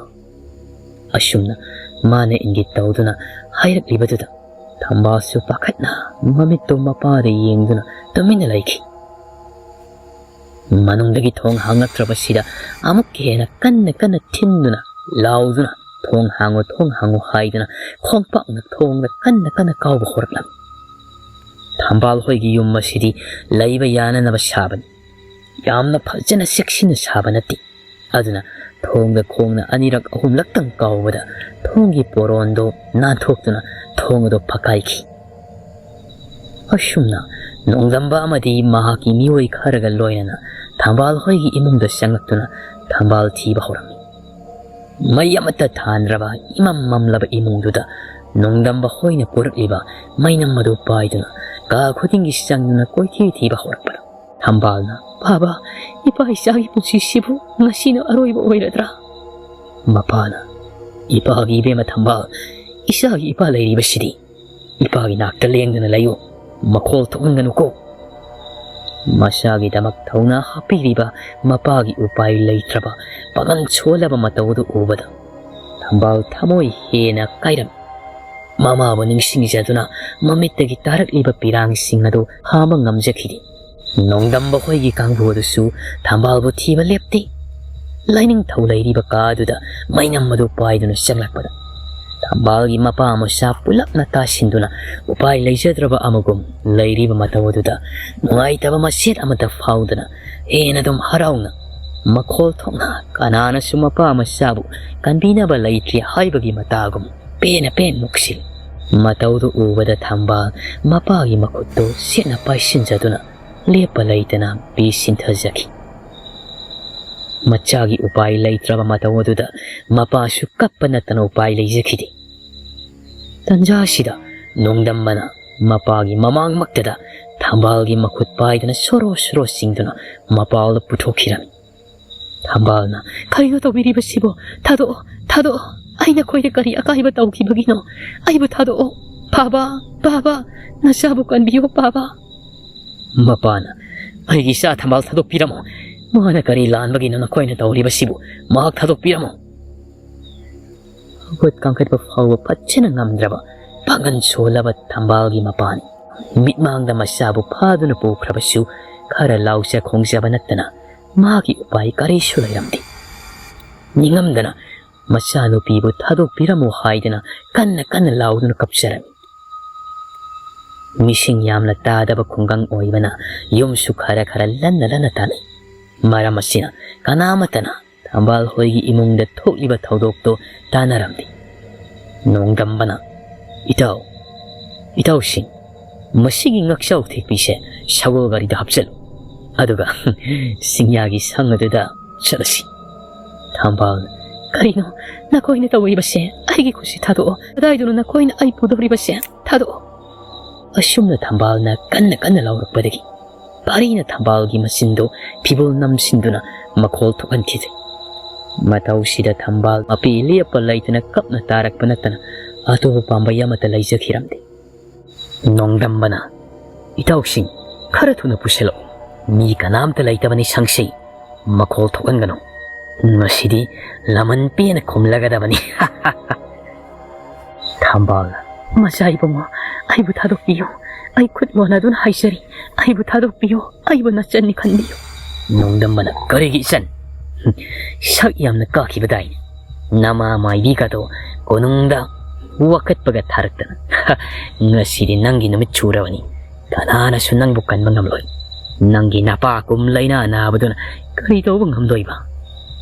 ꯑꯁꯨꯝꯅ ꯃꯥꯅ ꯏꯪꯒꯤꯠ ꯇꯧꯗꯨꯅ ꯍꯥꯏꯔꯛꯂꯤꯕꯗꯨꯗ ꯊꯝꯕꯥꯜꯁꯨ ꯄꯥꯈꯠꯅ ꯃꯃꯤꯠꯇꯨ ꯃꯄꯥꯗ ꯌꯦꯡꯗꯨꯅ ꯇꯨꯃꯤꯟꯅ ꯂꯩꯈꯤ꯫ ꯃꯅꯨꯡꯗꯒꯤ ꯊꯣꯡ ꯍꯥꯡꯂꯛꯇ꯭ꯔꯕꯁꯤꯗ ꯑꯃꯨꯛꯀ ꯍꯦꯟꯅ ꯀꯟꯅ ꯀꯟꯅ ꯊꯤꯟꯗꯨꯅ, ꯂꯥꯎꯗꯨꯅ, "ꯊꯣꯡ ꯍꯥꯡꯉꯨ, ꯊꯣꯡ ꯍꯥꯡꯉꯨ" ꯍꯥꯏꯗꯨꯅ ꯈꯣꯡꯄꯥꯛꯅ ꯊꯣꯡꯗ ꯀꯟꯅ ꯀꯟꯅ ꯀꯥꯎꯕ ꯍꯧꯔꯛꯂꯝꯃꯤ꯫ ꯊꯝꯕꯥꯜ ꯍꯣꯏꯒꯤ ꯌꯨꯝ ꯑꯁꯤꯗꯤ ꯂꯩꯕ ꯌꯥꯅꯅꯕ ꯁꯥꯕꯅꯤ꯫ ꯌꯥꯝꯅ ꯐꯖꯅ ꯆꯦꯛꯁꯤꯟꯅ ꯁꯥꯕ ꯅꯠꯇꯦ꯫ ꯑꯗꯨꯅ ꯊꯣꯡꯗ ꯈꯣꯡꯅ ꯑꯅꯤꯔꯛ ꯑꯍꯨꯝꯂꯛꯇꯪ ꯀꯥꯎꯕꯗ ꯊꯣꯡꯒꯤ ꯄꯣꯔꯣꯟꯗꯣ ꯅꯥꯟꯊꯣꯛꯇꯨꯅ ꯊꯣꯡ ꯑꯗꯨ ꯐꯛꯀꯥꯏꯈꯤ꯫ ꯑꯁꯨꯝꯅ ꯅꯣꯡꯗꯝꯕ ꯑꯃꯗꯤ ꯃꯍꯥꯛꯀꯤ ꯃꯤꯑꯣꯏ ꯈꯔꯒ ꯂꯣꯏꯅꯅ ꯊꯝꯕꯥꯜ ꯍꯣꯏꯒꯤ ꯏꯃꯨꯡꯗ ꯆꯪꯂꯛꯇꯨꯅ ꯊꯝꯕꯥꯜ ꯊꯤꯕ ꯍꯧꯔꯝꯃꯤ꯫ ꯃꯩ ꯑꯃꯠꯇ ꯊꯥꯟꯗ꯭ꯔꯕ ꯏꯃꯝ ꯃꯝꯂꯕ ꯏꯃꯨꯡꯗꯨꯗ ꯅꯣꯡꯗꯝꯕ ꯍꯣꯏꯅ ꯄꯨꯔꯛꯂꯤꯕ ꯃꯩꯅꯝ ꯑꯗꯨ ꯄꯥꯏꯗꯨꯅ ꯀꯥ ꯈꯨꯗꯤꯡꯒꯤ ꯆꯪꯗꯨꯅ ꯀꯣꯏꯊꯤ ꯊꯤꯕ ꯍꯧꯔꯛꯄꯗ ꯊꯝꯕꯥꯜꯅ, "ꯄꯥꯕ, ꯏꯄꯥ ꯏꯆꯥꯒꯤ ꯄꯨꯟꯁꯤꯁꯤꯕꯨ ꯉꯁꯤꯅ ꯑꯔꯣꯏꯕ ꯑꯣꯏꯔꯗ꯭ꯔꯥ?" ꯃꯄꯥꯅ, "ꯏꯄꯥꯒꯤ ꯏꯕꯦꯝꯃ ꯊꯝꯕꯥꯜ, ꯏꯆꯥꯒꯤ ꯏꯄꯥ ꯂꯩꯔꯤꯕꯁꯤꯗꯤ꯫ ꯏꯄꯥꯒꯤ ꯅꯥꯛꯇ ꯂꯦꯡꯗꯅ ꯂꯩꯌꯨ꯫ ꯃꯈꯣꯜ ꯊꯣꯛꯍꯟꯒꯅꯨꯀꯣ꯫" ꯃꯆꯥꯒꯤꯗꯃꯛ ꯊꯧꯅꯥ ꯍꯥꯞꯄꯤꯔꯤꯕ ꯃꯄꯥꯒꯤ ꯎꯄꯥꯏ ꯂꯩꯇ꯭ꯔꯕ ꯄꯥꯡꯒꯜ ꯁꯣꯜꯂꯕ ꯃꯇꯧ ꯑꯗꯨ ꯎꯕꯗ ꯊꯝꯕꯥꯜ ꯊꯃꯣꯏ ꯍꯦꯟꯅ ꯀꯥꯏꯔꯝꯃꯤ꯫ ꯃꯃꯥꯕꯨ ꯅꯤꯡꯁꯤꯡꯖꯗꯨꯅ ꯃꯃꯤꯠꯇꯒꯤ ꯇꯥꯔꯛꯂꯤꯕ ꯄꯤꯔꯥꯡꯁꯤꯡ ꯑꯗꯨ ꯍꯥꯝꯕ ꯉꯝꯖꯈꯤꯗꯦ꯫ ꯅꯣꯡꯗꯝꯕ ꯍꯣꯏꯒꯤ ꯀꯥꯡꯕꯨ ꯑꯗꯨꯁꯨ ꯊꯝꯕꯥꯜꯕꯨ ꯊꯤꯕ ꯂꯦꯞꯇꯦ꯫ ꯂꯥꯏꯅꯤꯡꯊꯧ ꯂꯩꯔꯤꯕ ꯀꯥ ꯑꯗꯨꯗ ꯃꯩꯅꯝ ꯑꯗꯨ ꯄꯥꯏꯗꯨꯅ ꯆꯪꯂꯛꯄꯗ ꯊꯝꯕꯥꯜꯒꯤ ꯃꯄꯥ ꯃꯆꯥ ꯄꯨꯂꯞꯅ ꯇꯥꯁꯤꯟꯗꯨꯅ ꯎꯄꯥꯏ ꯂꯩꯖꯗ꯭ꯔꯕ ꯑꯃꯒꯨꯝ ꯂꯩꯔꯤꯕ ꯃꯇꯧ ꯑꯗꯨꯗ ꯅꯨꯡꯉꯥꯏꯇꯕ ꯃꯆꯦꯠ ꯑꯃꯠꯇ ꯐꯥꯎꯗꯅ ꯍꯦꯟꯅ ꯑꯗꯨꯝ ꯍꯔꯥꯎꯅ ꯃꯈꯣꯜ ꯊꯣꯛꯅ ꯀꯅꯥꯅꯁꯨ ꯃꯄꯥ ꯃꯆꯥꯕꯨ ꯀꯟꯕꯤꯅꯕ ꯂꯩꯇ꯭ꯔꯤ ꯍꯥꯏꯕꯒꯤ ꯃꯇꯥꯒꯨꯝ ꯄꯦꯟꯅ ꯄꯦꯟ ꯅꯣꯛꯁꯤꯜꯂꯤ꯫ ꯃꯇꯧꯗꯨ ꯎꯕꯗ ꯊꯝꯕꯥꯜ ꯃꯄꯥꯒꯤ ꯃꯈꯨꯠꯇꯨ ꯆꯦꯠꯅ ꯄꯥꯏꯁꯤꯟꯖꯗꯨꯅ ꯂꯦꯞꯄ ꯂꯩꯇꯅ ꯄꯤ ꯁꯤꯟꯊꯖꯈꯤ꯫ ꯃꯆꯥꯒꯤ ꯎꯄꯥꯏ ꯂꯩꯇ꯭ꯔꯕ ꯃꯇꯧ ꯑꯗꯨꯗ ꯃꯄꯥꯁꯨ ꯀꯞꯄ ꯅꯠꯇꯅ ꯎꯄꯥꯏ ꯂꯩꯖꯈꯤꯗꯦ꯫ ꯇꯟꯖꯥ ꯑꯁꯤꯗ ꯅꯣꯡꯗꯝꯕꯅ ꯃꯄꯥꯒꯤ ꯃꯃꯥꯡꯃꯛꯇꯗ ꯊꯝꯕꯥꯜꯒꯤ ꯃꯈꯨꯠ ꯄꯥꯏꯗꯨꯅ ꯁꯣꯔꯣ ꯁꯣꯔꯣ ꯆꯤꯡꯗꯨꯅ ꯃꯄꯥꯜꯗ ꯄꯨꯊꯣꯛꯈꯤꯔꯝꯃꯤ꯫ ꯊꯝꯕꯥꯜꯅ, "ꯀꯔꯤꯅꯣ ꯇꯧꯕꯤꯔꯤꯕꯁꯤꯕꯣ? ꯊꯥꯗꯣꯛꯑꯣ, ꯊꯥꯗꯣꯛꯑꯣ꯫ ꯑꯩ ꯅꯈꯣꯏꯗ ꯀꯔꯤ ꯑꯀꯥꯏꯕ ꯇꯧꯈꯤꯕꯒꯤꯅꯣ? ꯑꯩꯕꯨ ꯊꯥꯗꯣꯛꯑꯣ꯫ ꯄꯥꯕ, ꯄꯥꯕ, ꯅꯆꯥꯕꯨ ꯀꯟꯕꯤꯌꯨ, ꯄꯥꯕ꯫" ꯃꯄꯥꯅ, "ꯑꯩꯒꯤ ꯏꯆꯥ ꯊꯝꯕꯥꯜ ꯊꯥꯗꯣꯛꯄꯤꯔꯝꯃꯣ꯫ ꯃꯥꯅ ꯀꯔꯤ ꯂꯥꯟꯕꯒꯤꯅꯣ ꯅꯈꯣꯏꯅ ꯇꯧꯔꯤꯕꯁꯤꯕꯨ? ꯃꯍꯥꯛ ꯊꯥꯗꯣꯛꯄꯤꯔꯝꯃꯣ꯫" ꯍꯧꯒꯠ ꯀꯥꯡꯈꯠꯄ ꯐꯥꯎꯕ ꯐꯠꯖꯅ ꯉꯝꯗ꯭ꯔꯕ ꯄꯥꯡꯒꯜ ꯁꯣꯜꯂꯕ ꯊꯝꯕꯥꯜꯒꯤ ꯃꯄꯥꯅꯤ꯫ ꯃꯤꯠꯃꯥꯡꯗ ꯃꯆꯥꯕꯨ ꯐꯥꯗꯨꯅ ꯄꯨꯈ꯭ꯔꯕꯁꯨ ꯈꯔ ꯂꯥꯎꯖ ꯈꯣꯡꯖꯕ ꯅꯠꯇꯅ ꯃꯥꯒꯤ ꯎꯄꯥꯏ ꯀꯔꯤꯁꯨ ꯂꯩꯔꯝꯗꯦ꯫ ꯅꯤꯡꯉꯝꯗꯅ ꯃꯆꯥꯅꯨꯄꯤꯕꯨ ꯊꯥꯗꯣꯛꯄꯤꯔꯝꯃꯨ ꯍꯥꯏꯗꯨꯅ ꯀꯟꯅ ꯀꯟꯅ ꯂꯥꯎꯗꯨꯅ ꯀꯞꯆꯔꯝꯃꯤ꯫ ꯃꯤꯁꯤꯡ ꯌꯥꯝꯅ ꯇꯥꯗꯕ ꯈꯨꯡꯒꯪ ꯑꯣꯏꯕꯅ ꯌꯨꯝꯁꯨ ꯈꯔ ꯈꯔ ꯂꯟꯅ ꯂꯟꯅ ꯇꯥꯅꯩ꯫ ꯃꯔꯝ ꯑꯁꯤꯅ ꯀꯅꯥꯃꯠꯇꯅ ꯊꯝꯕꯥꯜ ꯍꯣꯏꯒꯤ ꯏꯃꯨꯡꯗ ꯊꯣꯛꯂꯤꯕ ꯊꯧꯗꯣꯛꯇꯣ ꯇꯥꯅꯔꯝꯗꯦ꯫ ꯅꯣꯡꯗꯝꯕꯅ, "ꯏꯇꯥꯎ, ꯏꯇꯥꯎꯁꯤꯡ, ꯃꯁꯤꯒꯤ ꯉꯛꯆꯥꯎ ꯊꯦꯛꯄꯤꯁꯦ ꯁꯒꯣꯜ ꯒꯥꯔꯤꯗ ꯍꯥꯞꯆꯜꯂꯨ, ꯑꯗꯨꯒ ꯆꯤꯡꯌꯥꯒꯤ ꯁꯪ ꯑꯗꯨꯗ ꯆꯠꯂꯁꯤ꯫" ꯊꯝꯕꯥꯜ, "ꯀꯔꯤꯅꯣ ꯅꯈꯣꯏꯅ ꯇꯧꯔꯤꯕꯁꯦ? ꯑꯩꯒꯤ ꯈꯨꯠꯁꯤ ꯊꯥꯗꯣꯛꯑꯣ꯫ ꯀꯗꯥꯏꯗꯅꯣ ꯅꯈꯣꯏꯅ ꯑꯩ ꯄꯨꯗꯧꯔꯤꯕꯁꯦ? ꯊꯥꯗꯣꯛꯑꯣ!" ꯑꯁꯨꯝꯅ ꯊꯝꯕꯥꯜꯅ ꯀꯟꯅ ꯀꯟꯅ ꯂꯥꯎꯔꯛꯄꯗꯒꯤ ꯄꯥꯔꯤꯅ ꯊꯝꯕꯥꯜꯒꯤ ꯃꯆꯤꯟꯗꯨ ꯐꯤꯕꯨꯜ ꯅꯝꯁꯤꯟꯗꯨꯅ ꯃꯈꯣꯜ ꯊꯣꯛꯍꯟꯈꯤꯗꯦ꯫ ꯃꯇꯧꯁꯤꯗ ꯊꯝꯕꯥꯜ ꯃꯄꯤ ꯂꯦꯞꯄ ꯂꯩꯇꯅ ꯀꯞꯅ ꯇꯥꯔꯛꯄ ꯅꯠꯇꯅ ꯑꯇꯣꯞꯄ ꯄꯥꯝꯕꯩ ꯑꯃꯠꯇ ꯂꯩꯖꯈꯤꯔꯝꯗꯦ꯫ ꯅꯣꯡꯗꯝꯕꯅ, "ꯏꯇꯥꯎꯁꯤꯡ, ꯈꯔ ꯊꯨꯅ ꯄꯨꯁꯤꯜꯂꯛꯎ꯫ ꯃꯤ ꯀꯅꯥꯝꯇ ꯂꯩꯇꯕꯅꯤ ꯁꯪꯁꯤ꯫ ꯃꯈꯣꯜ ꯊꯣꯛꯍꯟꯒꯅꯨ꯫ ꯉꯁꯤꯗꯤ ꯂꯃꯟ ꯄꯦꯟꯅ ꯈꯨꯝꯂꯒꯗꯕꯅꯤ꯫" ꯊꯝꯕꯥꯜꯅ, "ꯃꯆꯥ ꯏꯕꯨꯡꯉꯣ, ꯑꯩꯕꯨ ꯊꯥꯗꯣꯛꯄꯤꯌꯨ꯫ ꯑꯩ ꯈꯨꯠ ꯂꯣꯟꯅꯗꯨꯅ ꯍꯥꯏꯖꯔꯤ, ꯑꯩꯕꯨ ꯊꯥꯗꯣꯛꯄꯤꯌꯨ, ꯑꯩꯕꯨ ꯅꯆꯟꯅꯤ ꯈꯟꯕꯤꯌꯨ꯫" ꯅꯣꯡꯗꯝꯕꯅ, "ꯀꯔꯤꯒꯤ ꯏꯆꯟ? ꯁꯛ ꯌꯥꯝꯅ ꯀꯥꯈꯤꯕꯗꯥꯏꯅꯦ꯫ ꯅꯃꯥ ꯃꯥꯏꯕꯤꯒꯗꯣ ꯀꯣꯅꯨꯡꯗ ꯋꯥꯀꯠꯄꯒ ꯊꯥꯔꯛꯇꯅ꯫ ꯉꯁꯤꯗꯤ ꯅꯪꯒꯤ ꯅꯨꯃꯤꯠ ꯁꯨꯔꯕꯅꯤ꯫ ꯀꯅꯥꯅꯁꯨ ꯅꯪꯕꯨ ꯀꯟꯕ ꯉꯝꯂꯣꯏ꯫ ꯅꯪꯒꯤ ꯅꯄꯥ ꯀꯨꯝ ꯂꯩꯅꯥ ꯅꯥꯕꯗꯨꯅ ꯀꯔꯤ ꯇꯧꯕ ꯉꯝꯗꯣꯏꯕ?"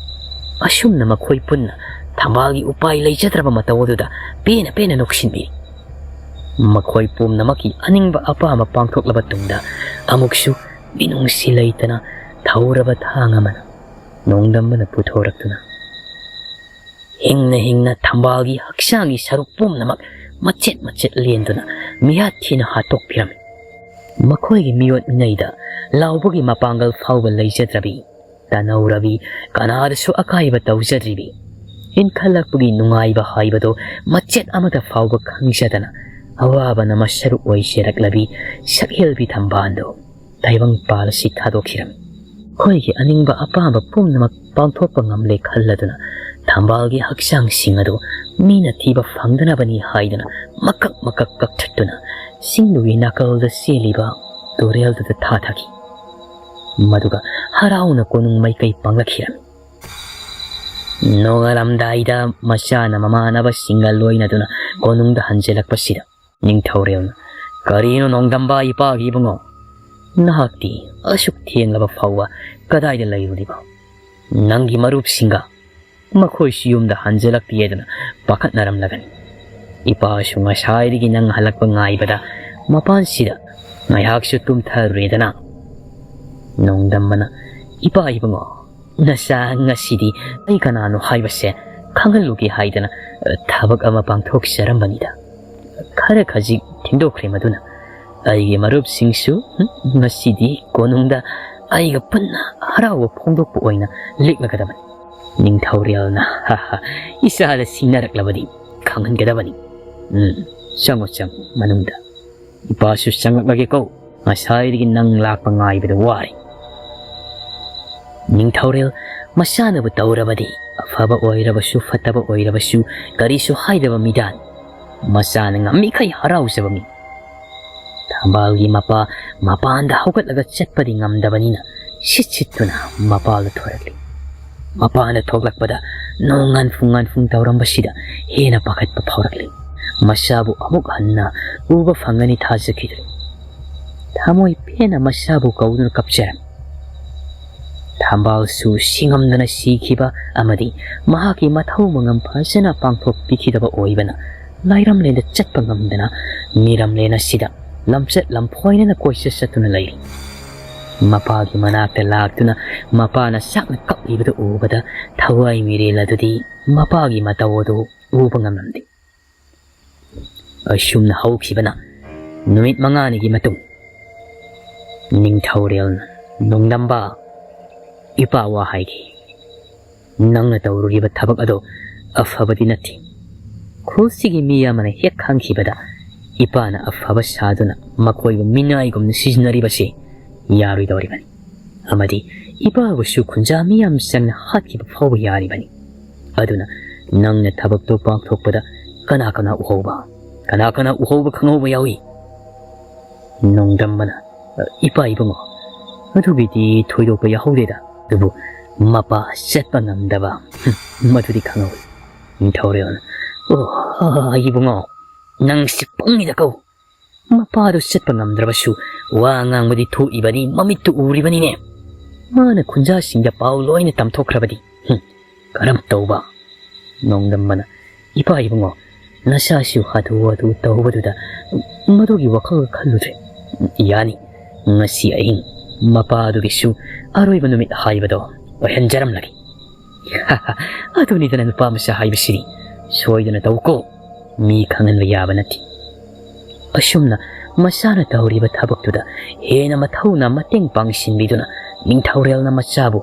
ꯑꯁꯨꯝꯅ ꯃꯈꯣꯏ ꯄꯨꯟꯅ ꯊꯝꯕꯥꯜꯒꯤ ꯎꯄꯥꯏ ꯂꯩꯖꯗ꯭ꯔꯕ ꯃꯇꯧ ꯑꯗꯨꯗ ꯄꯦꯟꯅ ꯄꯦꯟꯅ ꯅꯣꯛꯁꯤꯟꯕꯤ꯫ ꯃꯈꯣꯏ ꯄꯨꯝꯅꯃꯛꯀꯤ ꯑꯅꯤꯡꯕ ꯑꯄꯥꯝꯕ ꯄꯥꯡꯊꯣꯛꯂꯕ ꯇꯨꯡꯗ ꯑꯃꯨꯛꯁꯨ ꯃꯤꯅꯨꯡꯁꯤ ꯂꯩꯇꯅ ꯊꯧꯔꯕ ꯊꯥꯡ ꯑꯃꯅ ꯅꯣꯡꯗꯝꯕꯅ ꯄꯨꯊꯣꯔꯛꯇꯨꯅ ꯍꯤꯡꯅ ꯍꯤꯡꯅ ꯊꯝꯕꯥꯜꯒꯤ ꯍꯛꯆꯥꯡꯒꯤ ꯁꯔꯨꯛ ꯄꯨꯝꯅꯃꯛ ꯃꯆꯦꯠ ꯃꯆꯦꯠ ꯂꯦꯟꯗꯨꯅ ꯃꯤꯍꯥꯠ ꯊꯤꯅ ꯍꯥꯠꯇꯣꯛꯄꯤꯔꯝꯃꯤ꯫ ꯃꯈꯣꯏꯒꯤ ꯃꯤꯑꯣꯠ ꯃꯤꯅꯩꯗ ꯂꯥꯎꯕꯒꯤ ꯃꯄꯥꯡꯒꯜ ꯐꯥꯎꯕ ꯂꯩꯖꯗ꯭ꯔꯕꯤ, ꯇꯥꯅꯧꯔꯕꯤ, ꯀꯅꯥꯗꯁꯨ ꯑꯀꯥꯏꯕ ꯇꯧꯖꯗ꯭ꯔꯤꯕꯤ, ꯏꯟꯈꯠꯂꯛꯄꯒꯤ ꯅꯨꯡꯉꯥꯏꯕ ꯍꯥꯏꯕꯗꯣ ꯃꯆꯦꯠ ꯑꯃꯠꯇ ꯐꯥꯎꯕ ꯈꯪꯖꯗꯅ ꯑꯋꯥꯕꯅ ꯃꯁꯔꯨꯛ ꯑꯣꯏꯖꯔꯛꯂꯕꯤ ꯁꯛꯍꯦꯜꯕꯤ ꯊꯝꯕꯥꯜꯗꯣ ꯇꯥꯏꯕꯪꯄꯥꯜ ꯑꯁꯤ ꯊꯥꯗꯣꯛꯈꯤꯔꯝꯃꯤ꯫ ꯑꯩꯈꯣꯏꯒꯤ ꯑꯅꯤꯡꯕ ꯑꯄꯥꯝꯕ ꯄꯨꯝꯅꯃꯛ ꯄꯥꯡꯊꯣꯛꯄ ꯉꯝꯂꯦ ꯈꯜꯂꯗꯨꯅ ꯊꯝꯕꯥꯜꯒꯤ ꯍꯛꯆꯥꯡꯁꯤꯡ ꯑꯗꯨ ꯃꯤꯅ ꯊꯤꯕ ꯐꯪꯗꯅꯕꯅꯤ ꯍꯥꯏꯗꯨꯅ ꯃꯀꯛ ꯃꯀꯛ ꯀꯛꯊꯠꯇꯨꯅ ꯁꯤꯡꯗꯨꯒꯤ ꯅꯥꯀꯜꯗ ꯆꯦꯜꯂꯤꯕ ꯇꯨꯔꯦꯜꯗꯨꯗ ꯊꯥꯊꯈꯤ꯫ ꯃꯗꯨꯒ ꯍꯔꯥꯎꯅ ꯀꯣꯅꯨꯡ ꯃꯥꯏꯀꯩ ꯄꯥꯡꯂꯛꯈꯤꯔꯝꯃꯤ꯫ ꯅꯣꯡꯉꯥꯜꯂꯝꯗꯥꯏꯗ ꯃꯆꯥꯅ ꯃꯃꯥꯟꯅꯕꯁꯤꯡꯒ ꯂꯣꯏꯅꯗꯨꯅ ꯀꯣꯅꯨꯡꯗ ꯍꯟꯖꯤꯜꯂꯛꯄꯁꯤꯗ ꯅꯤꯡꯊꯧꯔꯦꯜꯅ, "ꯀꯔꯤꯅꯣ ꯅꯣꯡꯗꯝꯕ ꯏꯄꯥꯒꯤ ꯏꯕꯨꯡꯉꯣ? ꯅꯍꯥꯛꯇꯤ ꯑꯁꯨꯛ ꯊꯦꯡꯂꯕ ꯐꯥꯎꯕ ꯀꯗꯥꯏꯗ ꯂꯩꯔꯨꯔꯤꯕ? ꯅꯪꯒꯤ ꯃꯔꯨꯞꯁꯤꯡꯒ ꯃꯈꯣꯏꯁꯨ ꯌꯨꯝꯗ ꯍꯟꯖꯤꯜꯂꯛꯇꯦꯗꯅ ꯄꯥꯈꯠꯅꯔꯝꯂꯒꯅꯤ꯫ ꯏꯄꯥꯁꯨ ꯉꯁꯥꯏꯗꯒꯤ ꯅꯪ ꯍꯜꯂꯛꯄ ꯉꯥꯏꯕꯗ ꯃꯄꯥꯟꯁꯤꯗ ꯉꯥꯏꯍꯥꯛꯁꯨ ꯇꯨꯝꯊꯔꯨꯔꯦꯗꯅ꯫" ꯅꯣꯡꯗꯝꯕꯅ, "ꯏꯄꯥ ꯏꯕꯨꯡꯉꯣ, ꯅꯆꯥ ꯉꯁꯤꯗꯤ ꯑꯩ ꯀꯅꯥꯅꯣ ꯍꯥꯏꯕꯁꯦ ꯈꯪꯍꯜꯂꯨꯒꯦ ꯍꯥꯏꯗꯅ, ꯑ, ꯊꯕꯛ ꯑꯃ ꯄꯥꯡꯊꯣꯛꯆꯔꯝꯕꯅꯤꯗ꯫ ꯈꯔ ꯈꯖꯤꯛ ꯊꯦꯡꯗꯣꯛꯈ꯭ꯔꯦ ꯃꯗꯨꯅ꯫ ꯑꯩꯒꯤ ꯃꯔꯨꯞꯁꯤꯡꯁꯨ, ꯎꯝ, ꯉꯁꯤꯗꯤ ꯀꯣꯅꯨꯡꯗ ꯑꯩꯒ ꯄꯨꯟꯅ ꯍꯔꯥꯎꯕ ꯐꯣꯡꯗꯣꯛꯄ ꯑꯣꯏꯅ ꯂꯦꯛꯂꯒꯗꯕꯅꯤ꯫" ꯅꯤꯡꯊꯧꯔꯦꯜꯅ, "ꯍꯥ ꯍꯥ, ꯏꯆꯥꯗ ꯁꯤꯡꯅꯔꯛꯂꯕꯗꯤ ꯈꯪꯍꯟꯒꯗꯕꯅꯤ꯫ ꯎꯝ, ꯆꯪꯉꯣ, ꯆꯪꯉꯣ ꯃꯅꯨꯡꯗ꯫ ꯏꯄꯥꯁꯨ ꯆꯪꯂꯛꯂꯒꯦꯀꯣ꯫ ꯉꯁꯥꯏꯗꯒꯤ ꯅꯪ ꯂꯥꯛꯄ ꯉꯥꯏꯕꯗ ꯋꯥꯔꯦ꯫" ꯅꯤꯡꯊꯧꯔꯦꯜ ꯃꯆꯥꯅꯕꯨ ꯇꯧꯔꯕꯗꯤ ꯑꯐꯕ ꯑꯣꯏꯔꯕꯁꯨ ꯐꯠꯇꯕ ꯑꯣꯏꯔꯕꯁꯨ ꯀꯔꯤꯁꯨ ꯍꯥꯏꯗꯕ ꯃꯤꯗꯥꯅꯤ꯫ ꯃꯆꯥꯅ ꯉꯝꯃꯤꯈꯩ ꯍꯔꯥꯎꯖꯕ ꯃꯤ꯫ ꯊꯝꯕꯥꯜꯒꯤ ꯃꯄꯥ ꯃꯄꯥꯟꯗ ꯍꯧꯒꯠꯂꯒ ꯆꯠꯄꯗꯤ ꯉꯝꯗꯕꯅꯤꯅ ꯁꯤꯠ ꯁꯤꯠꯇꯨꯅ ꯃꯄꯥꯟꯗ ꯊꯣꯔꯛꯂꯤ꯫ ꯃꯄꯥꯟꯗ ꯊꯣꯛꯂꯛꯄꯗ ꯅꯣꯡ ꯉꯥꯟꯐꯨꯡ ꯉꯥꯟꯐꯨꯡ ꯇꯧꯔꯝꯕꯁꯤꯗ ꯍꯦꯟꯅ ꯄꯥꯈꯠꯄ ꯐꯥꯎꯔꯛꯂꯤ꯫ ꯃꯆꯥꯕꯨ ꯑꯃꯨꯛ ꯍꯟꯅ ꯎꯕ ꯐꯪꯒꯅꯤ ꯊꯥꯖꯈꯤꯗ꯭ꯔꯦ꯫ ꯊꯃꯣꯏ ꯄꯦꯟꯅ ꯃꯆꯥꯕꯨ ꯀꯧꯗꯨꯅ ꯀꯞꯆꯔꯝꯃꯤ꯫ ꯊꯝꯕꯥꯜꯁꯨ ꯁꯤꯉꯝꯗꯅ ꯁꯤꯈꯤꯕ ꯑꯃꯗꯤ ꯃꯍꯥꯛꯀꯤ ꯃꯊꯧ ꯃꯉꯝ ꯐꯖꯅ ꯄꯥꯡꯊꯣꯛꯄꯤꯈꯤꯗꯕ ꯑꯣꯏꯕꯅ ꯂꯥꯏꯔꯝꯂꯦꯟꯗ ꯆꯠꯄ ꯉꯝꯗꯅ ꯃꯤꯔꯝꯂꯦꯟ ꯑꯁꯤꯗ ꯂꯝꯆꯠ ꯂꯝꯐꯣꯏꯅꯅ ꯀꯣꯏꯆꯠ ꯆꯠꯇꯨꯅ ꯂꯩꯔꯤ꯫ ꯃꯄꯥꯒꯤ ꯃꯅꯥꯛꯇ ꯂꯥꯛꯇꯨꯅ ꯃꯄꯥꯅ ꯆꯥꯛꯅ ꯀꯞꯂꯤꯕꯗꯨ ꯎꯕꯗ ꯊꯋꯥꯏ ꯃꯤꯔꯦꯜ ꯑꯗꯨꯗꯤ ꯃꯄꯥꯒꯤ ꯃꯇꯧ ꯑꯗꯨ ꯎꯕ ꯉꯝꯂꯝꯗꯦ꯫ ꯑꯁꯨꯝꯅ ꯍꯧꯈꯤꯕꯅ ꯅꯨꯃꯤꯠ ꯃꯉꯥꯅꯤꯒꯤ ꯃꯇꯨꯡ ꯅꯤꯡꯊꯧꯔꯦꯜꯅ, "ꯅꯣꯡꯗꯝꯕ, ꯏꯄꯥ ꯋꯥ ꯍꯥꯏꯒꯦ꯫ ꯅꯪꯅ ꯇꯧꯔꯨꯔꯤꯕ ꯊꯕꯛ ꯑꯗꯣ ꯑꯐꯕꯗꯤ ꯅꯠꯇꯦ꯫ ꯈꯨꯜꯁꯤꯒꯤ ꯃꯤ ꯑꯃꯅ ꯍꯦꯛ ꯈꯪꯈꯤꯕꯗ ꯏꯄꯥꯅ ꯑꯐꯕ ꯁꯥꯗꯨꯅ ꯃꯈꯣꯏꯕꯨ ꯃꯤꯅꯥꯏꯒꯨꯝꯅ ꯁꯤꯖꯤꯟꯅꯔꯤꯕꯁꯤ ꯌꯥꯔꯣꯏꯗꯧꯔꯤꯕꯅꯤ꯫ ꯑꯃꯗꯤ ꯏꯄꯥꯕꯨꯁꯨ ꯈꯨꯟꯖꯥ ꯃꯤ ꯌꯥꯝ ꯆꯪꯅ ꯍꯥꯠꯈꯤꯕ ꯐꯥꯎꯕ ꯌꯥꯔꯤꯕꯅꯤ꯫ ꯑꯗꯨꯅ ꯅꯪꯅ ꯊꯕꯛꯇꯣ ꯄꯥꯡꯊꯣꯛꯄꯗ ꯀꯅꯥ ꯀꯅꯥ ꯎꯍꯧꯕ? ꯀꯅꯥ ꯀꯅꯥ ꯎꯍꯧꯕ ꯈꯪꯍꯧꯕ ꯌꯥꯎꯏ? ꯅꯣꯡꯗꯝꯕꯅ, "ꯏꯄꯥ ꯏꯕꯨꯡꯉꯣ, ꯑꯗꯨꯒꯤꯗꯤ ꯊꯣꯏꯗꯣꯛꯄ ꯌꯥꯎꯍꯧꯗꯦꯗ꯫ ꯑꯗꯨꯕꯨ ꯃꯄꯥ ꯆꯠꯄ ꯉꯝꯗꯕ, ꯍꯨꯝ, ꯃꯗꯨꯗꯤ ꯈꯪꯍꯧꯏ꯫" ꯅꯤꯡꯊꯧꯔꯦꯜꯅ, "ꯑꯣ, ꯏꯕꯨꯡꯉꯣ, ꯅꯪꯁꯤ ꯄꯪꯉꯤꯗ ꯀꯧ꯫ ꯃꯄꯥꯗꯨ ꯆꯠꯄ ꯉꯝꯗ꯭ꯔꯕꯁꯨ ꯋꯥ ꯉꯥꯡꯕꯗꯤ ꯊꯣꯛꯏꯕꯅꯤ, ꯃꯃꯤꯠꯇꯨ ꯎꯔꯤꯕꯅꯤꯅꯦ꯫ ꯃꯥꯅ ꯈꯨꯟꯖꯥꯁꯤꯡꯗ ꯄꯥꯎ ꯂꯣꯏꯅ ꯇꯝꯊꯣꯛꯈ꯭ꯔꯕꯗꯤ, ꯍꯨꯝ, ꯀꯔꯝ ꯇꯧꯕ?" ꯅꯣꯡꯗꯝꯕꯅ, "ꯏꯄꯥ ꯏꯕꯨꯡꯉꯣ, ꯅꯁꯥꯁꯨ ꯍꯥꯊꯨ ꯍꯥꯊꯨ ꯇꯧꯕꯗꯨꯗ ꯃꯗꯨꯒꯤ ꯋꯥꯈꯜꯒ ꯈꯜꯂꯨꯗ꯭ꯔꯦ꯫ ꯌꯥꯅꯤ, ꯉꯁꯤ ꯑꯍꯤꯡ ꯃꯄꯥꯗꯨꯒꯤꯁꯨ ꯑꯔꯣꯏꯕ ꯅꯨꯃꯤꯠ ꯍꯥꯏꯕꯗꯣ ꯑꯣꯏꯍꯟꯖꯔꯝꯂꯒꯦ꯫" "ꯑꯗꯨꯅꯤꯗꯅ ꯅꯨꯄꯥ ꯃꯆꯥ ꯍꯥꯏꯕꯁꯤꯗꯤ꯫ ꯁꯣꯏꯗꯅ ꯇꯧꯀꯣ꯫ ꯃꯤ ꯈꯪꯍꯟꯕ ꯌꯥꯕ ꯅꯠꯇꯦ꯫" ꯑꯁꯨꯝꯅ ꯃꯆꯥꯅ ꯇꯧꯔꯤꯕ ꯊꯕꯛꯇꯨꯗ ꯍꯦꯟꯅ ꯃꯊꯧꯅ ꯃꯇꯦꯡ ꯄꯥꯡꯁꯤꯟꯕꯤꯗꯨꯅ ꯅꯤꯡꯊꯧꯔꯦꯜꯅ ꯃꯆꯥꯕꯨ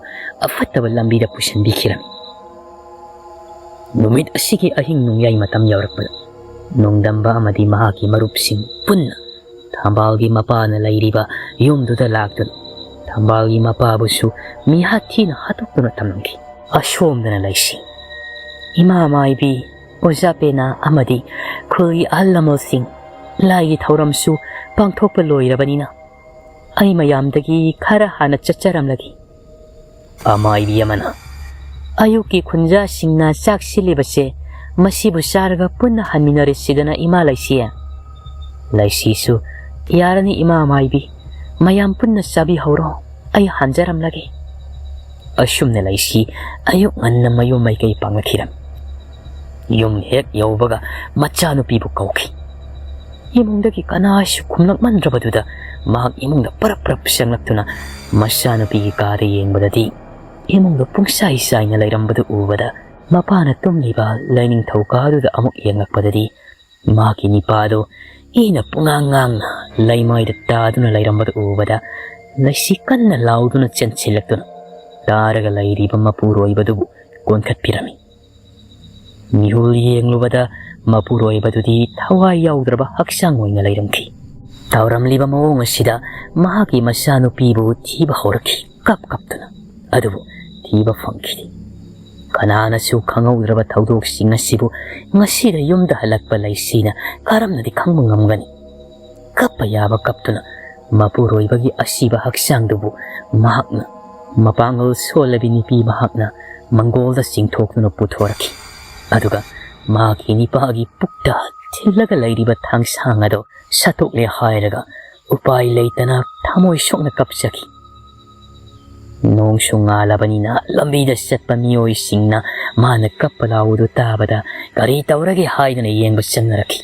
ꯑꯐꯠꯇꯕ ꯂꯝꯕꯤꯗ ꯄꯨꯁꯤꯟꯕꯤꯈꯤꯔꯝꯃꯤ꯫ ꯅꯨꯃꯤꯠ ꯑꯁꯤꯒꯤ ꯑꯍꯤꯡ ꯅꯣꯡꯌꯥꯏ ꯃꯇꯝ ꯌꯧꯔꯛꯄꯗ ꯅꯣꯡꯗꯝꯕ ꯑꯃꯗꯤ ꯃꯍꯥꯛꯀꯤ ꯃꯔꯨꯞꯁꯤꯡ ꯄꯨꯟꯅ ꯊꯝꯕꯥꯜꯒꯤ ꯃꯄꯥꯅ ꯂꯩꯔꯤꯕ ꯌꯨꯝꯗꯨꯗ ꯂꯥꯛꯇꯨꯅ ꯊꯝꯕꯥꯜꯒꯤ ꯃꯄꯥꯕꯨꯁꯨ ꯃꯤꯍꯥꯠ ꯊꯤꯅ ꯍꯥꯠꯇꯣꯛꯇꯨꯅ ꯊꯝꯂꯝꯈꯤ꯫ ꯑꯁꯣꯝꯗꯅ ꯂꯩꯁꯤ꯫ ꯏꯃꯥ ꯃꯥꯏꯕꯤ, ꯑꯣꯖꯥ ꯄꯦꯅꯥ ꯑꯃꯗꯤ ꯈꯨꯜꯒꯤ ꯑꯍꯜ ꯂꯃꯟꯁꯤꯡ, ꯂꯥꯏꯒꯤ ꯊꯧꯔꯝꯁꯨ ꯄꯥꯡꯊꯣꯛꯄ ꯂꯣꯏꯔꯕꯅꯤꯅ ꯑꯩ ꯃꯌꯥꯝꯗꯒꯤ ꯈꯔ ꯍꯥꯟꯅ ꯆꯠꯆꯔꯝꯂꯒꯦ꯫ ꯑꯃꯥꯏꯕꯤ ꯑꯃꯅ, "ꯑꯌꯨꯛꯀꯤ ꯈꯨꯟꯖꯥꯁꯤꯡꯅ ꯆꯥꯛ ꯁꯤꯜꯂꯤꯕꯁꯦ, ꯃꯁꯤꯕꯨ ꯆꯥꯔꯒ ꯄꯨꯟꯅ ꯍꯟꯃꯤꯟꯅꯔꯁꯤꯗꯅ, ꯏꯃꯥ ꯂꯩꯁꯤ꯫" ꯂꯩꯁꯤꯁꯨ, "ꯌꯥꯔꯅꯤ ꯏꯃꯥ ꯃꯥꯏꯕꯤ, ꯃꯌꯥꯝ ꯄꯨꯟꯅ ꯆꯥꯕꯤꯍꯧꯔꯣ, ꯑꯩ ꯍꯟꯖꯔꯝꯂꯒꯦ꯫" ꯑꯁꯨꯝꯅ ꯂꯩꯁꯤ ꯑꯌꯨꯛ ꯉꯟꯅ ꯃꯌꯨꯝ ꯃꯥꯏꯀꯩ ꯄꯥꯡꯂꯛꯈꯤꯔꯝꯃꯤ꯫ ꯌꯨꯝ ꯍꯦꯛ ꯌꯧꯕꯒ ꯃꯆꯥꯅꯨꯄꯤꯕꯨ ꯀꯧꯈꯤ꯫ ꯏꯃꯨꯡꯗꯒꯤ ꯀꯅꯥꯁꯨ ꯈꯨꯝꯂꯛꯃꯟꯗ꯭ꯔꯕꯗꯨꯗ ꯃꯍꯥꯛ ꯏꯃꯨꯡꯗ ꯄꯔꯞ ꯄꯔꯞ ꯆꯪꯂꯛꯇꯨꯅ ꯃꯆꯥꯅꯨꯄꯤꯒꯤ ꯀꯥꯗ ꯌꯦꯡꯕꯗꯗꯤ ꯏꯃꯨꯡꯗ ꯄꯨꯡꯆꯥꯏ ꯆꯥꯏꯅ ꯂꯩꯔꯝꯕꯗꯨ ꯎꯕꯗ ꯃꯄꯥꯅ ꯇꯨꯝꯂꯤꯕ ꯂꯥꯏꯅꯤꯡꯊꯧ ꯀꯥꯗꯨꯗ ꯑꯃꯨꯛ ꯌꯦꯡꯂꯛꯄꯗꯗꯤ ꯃꯍꯥꯛꯀꯤ ꯅꯤꯄꯥꯗꯨ ꯏꯅ ꯄꯨꯡꯉꯥꯡ ꯉꯥꯡꯅ ꯂꯩꯃꯥꯏꯗ ꯇꯥꯗꯨꯅ ꯂꯩꯔꯝꯕꯗꯨ ꯎꯕꯗ ꯂꯩꯁꯤ ꯀꯟꯅ ꯂꯥꯎꯗꯨꯅ ꯆꯦꯟꯁꯤꯜꯂꯛꯇꯨꯅ ꯇꯥꯔꯒ ꯂꯩꯔꯤꯕ ꯃꯄꯨꯔꯣꯏꯕꯗꯨꯕꯨ ꯀꯣꯟꯈꯠꯄꯤꯔꯝꯃꯤ꯫ ꯃꯤꯍꯨꯜ ꯌꯦꯡꯂꯨꯕꯗ ꯃꯄꯨꯔꯣꯏꯕꯗꯨꯗꯤ ꯊꯋꯥꯏ ꯌꯥꯎꯗ꯭ꯔꯕ ꯍꯛꯆꯥꯡ ꯑꯣꯏꯅ ꯂꯩꯔꯝꯈꯤ꯫ ꯇꯧꯔꯝꯂꯤꯕ ꯃꯑꯣꯡ ꯑꯁꯤꯗ ꯃꯍꯥꯛꯀꯤ ꯃꯆꯥꯅꯨꯄꯤꯕꯨ ꯊꯤꯕ ꯍꯧꯔꯛꯈꯤ, ꯀꯞ ꯀꯞꯇꯨꯅ꯫ ꯑꯗꯨꯕꯨ ꯊꯤꯕ ꯐꯪꯈꯤꯗꯦ꯫ ꯀꯅꯥꯅꯁꯨ ꯈꯪꯍꯧꯗ꯭ꯔꯕ ꯊꯧꯗꯣꯛꯁꯤꯡ ꯑꯁꯤꯕꯨ ꯉꯁꯤꯗ ꯌꯨꯝꯗ ꯍꯜꯂꯛꯄ ꯂꯩꯁꯤꯅ ꯀꯔꯝꯅꯗꯤ ꯈꯪꯕ ꯉꯝꯒꯅꯤ? ꯀꯞꯄ ꯌꯥꯕ ꯀꯞꯇꯨꯅ ꯃꯄꯨꯔꯣꯏꯕꯒꯤ ꯑꯁꯤꯕ ꯍꯛꯆꯥꯡꯗꯨꯕꯨ ꯃꯍꯥꯛꯅ, ꯃꯄꯥꯡꯒꯜ ꯁꯣꯜꯂꯕꯤ ꯅꯨꯄꯤ ꯃꯍꯥꯛꯅ ꯃꯪꯒꯣꯜꯗ ꯆꯤꯡꯊꯣꯛꯇꯨꯅ ꯄꯨꯊꯣꯔꯛꯈꯤ꯫ ꯑꯗꯨꯒ ꯃꯍꯥꯛꯀꯤ ꯅꯤꯄꯥꯒꯤ ꯄꯨꯛꯇ ꯊꯤꯜꯂꯒ ꯂꯩꯔꯤꯕ ꯊꯥꯡꯁꯥꯡ ꯑꯗꯨ ꯁꯠꯇꯣꯛꯂꯦ ꯍꯥꯏꯔꯒ ꯎꯄꯥꯏ ꯂꯩꯇꯅ ꯊꯃꯣꯏ ꯁꯣꯛꯅ ꯀꯞꯆꯈꯤ꯫ ꯅꯣꯡꯁꯨ ꯉꯥꯜꯂꯕꯅꯤꯅ ꯂꯝꯕꯤꯗ ꯆꯠꯄ ꯃꯤꯑꯣꯏꯁꯤꯡꯅ ꯃꯥꯅ ꯀꯞꯄ ꯂꯥꯎꯕꯗꯨ ꯇꯥꯕꯗ ꯀꯔꯤ ꯇꯧꯔꯒꯦ ꯍꯥꯏꯗꯨꯅ ꯌꯦꯡꯕ ꯆꯪꯅꯔꯛꯈꯤ꯫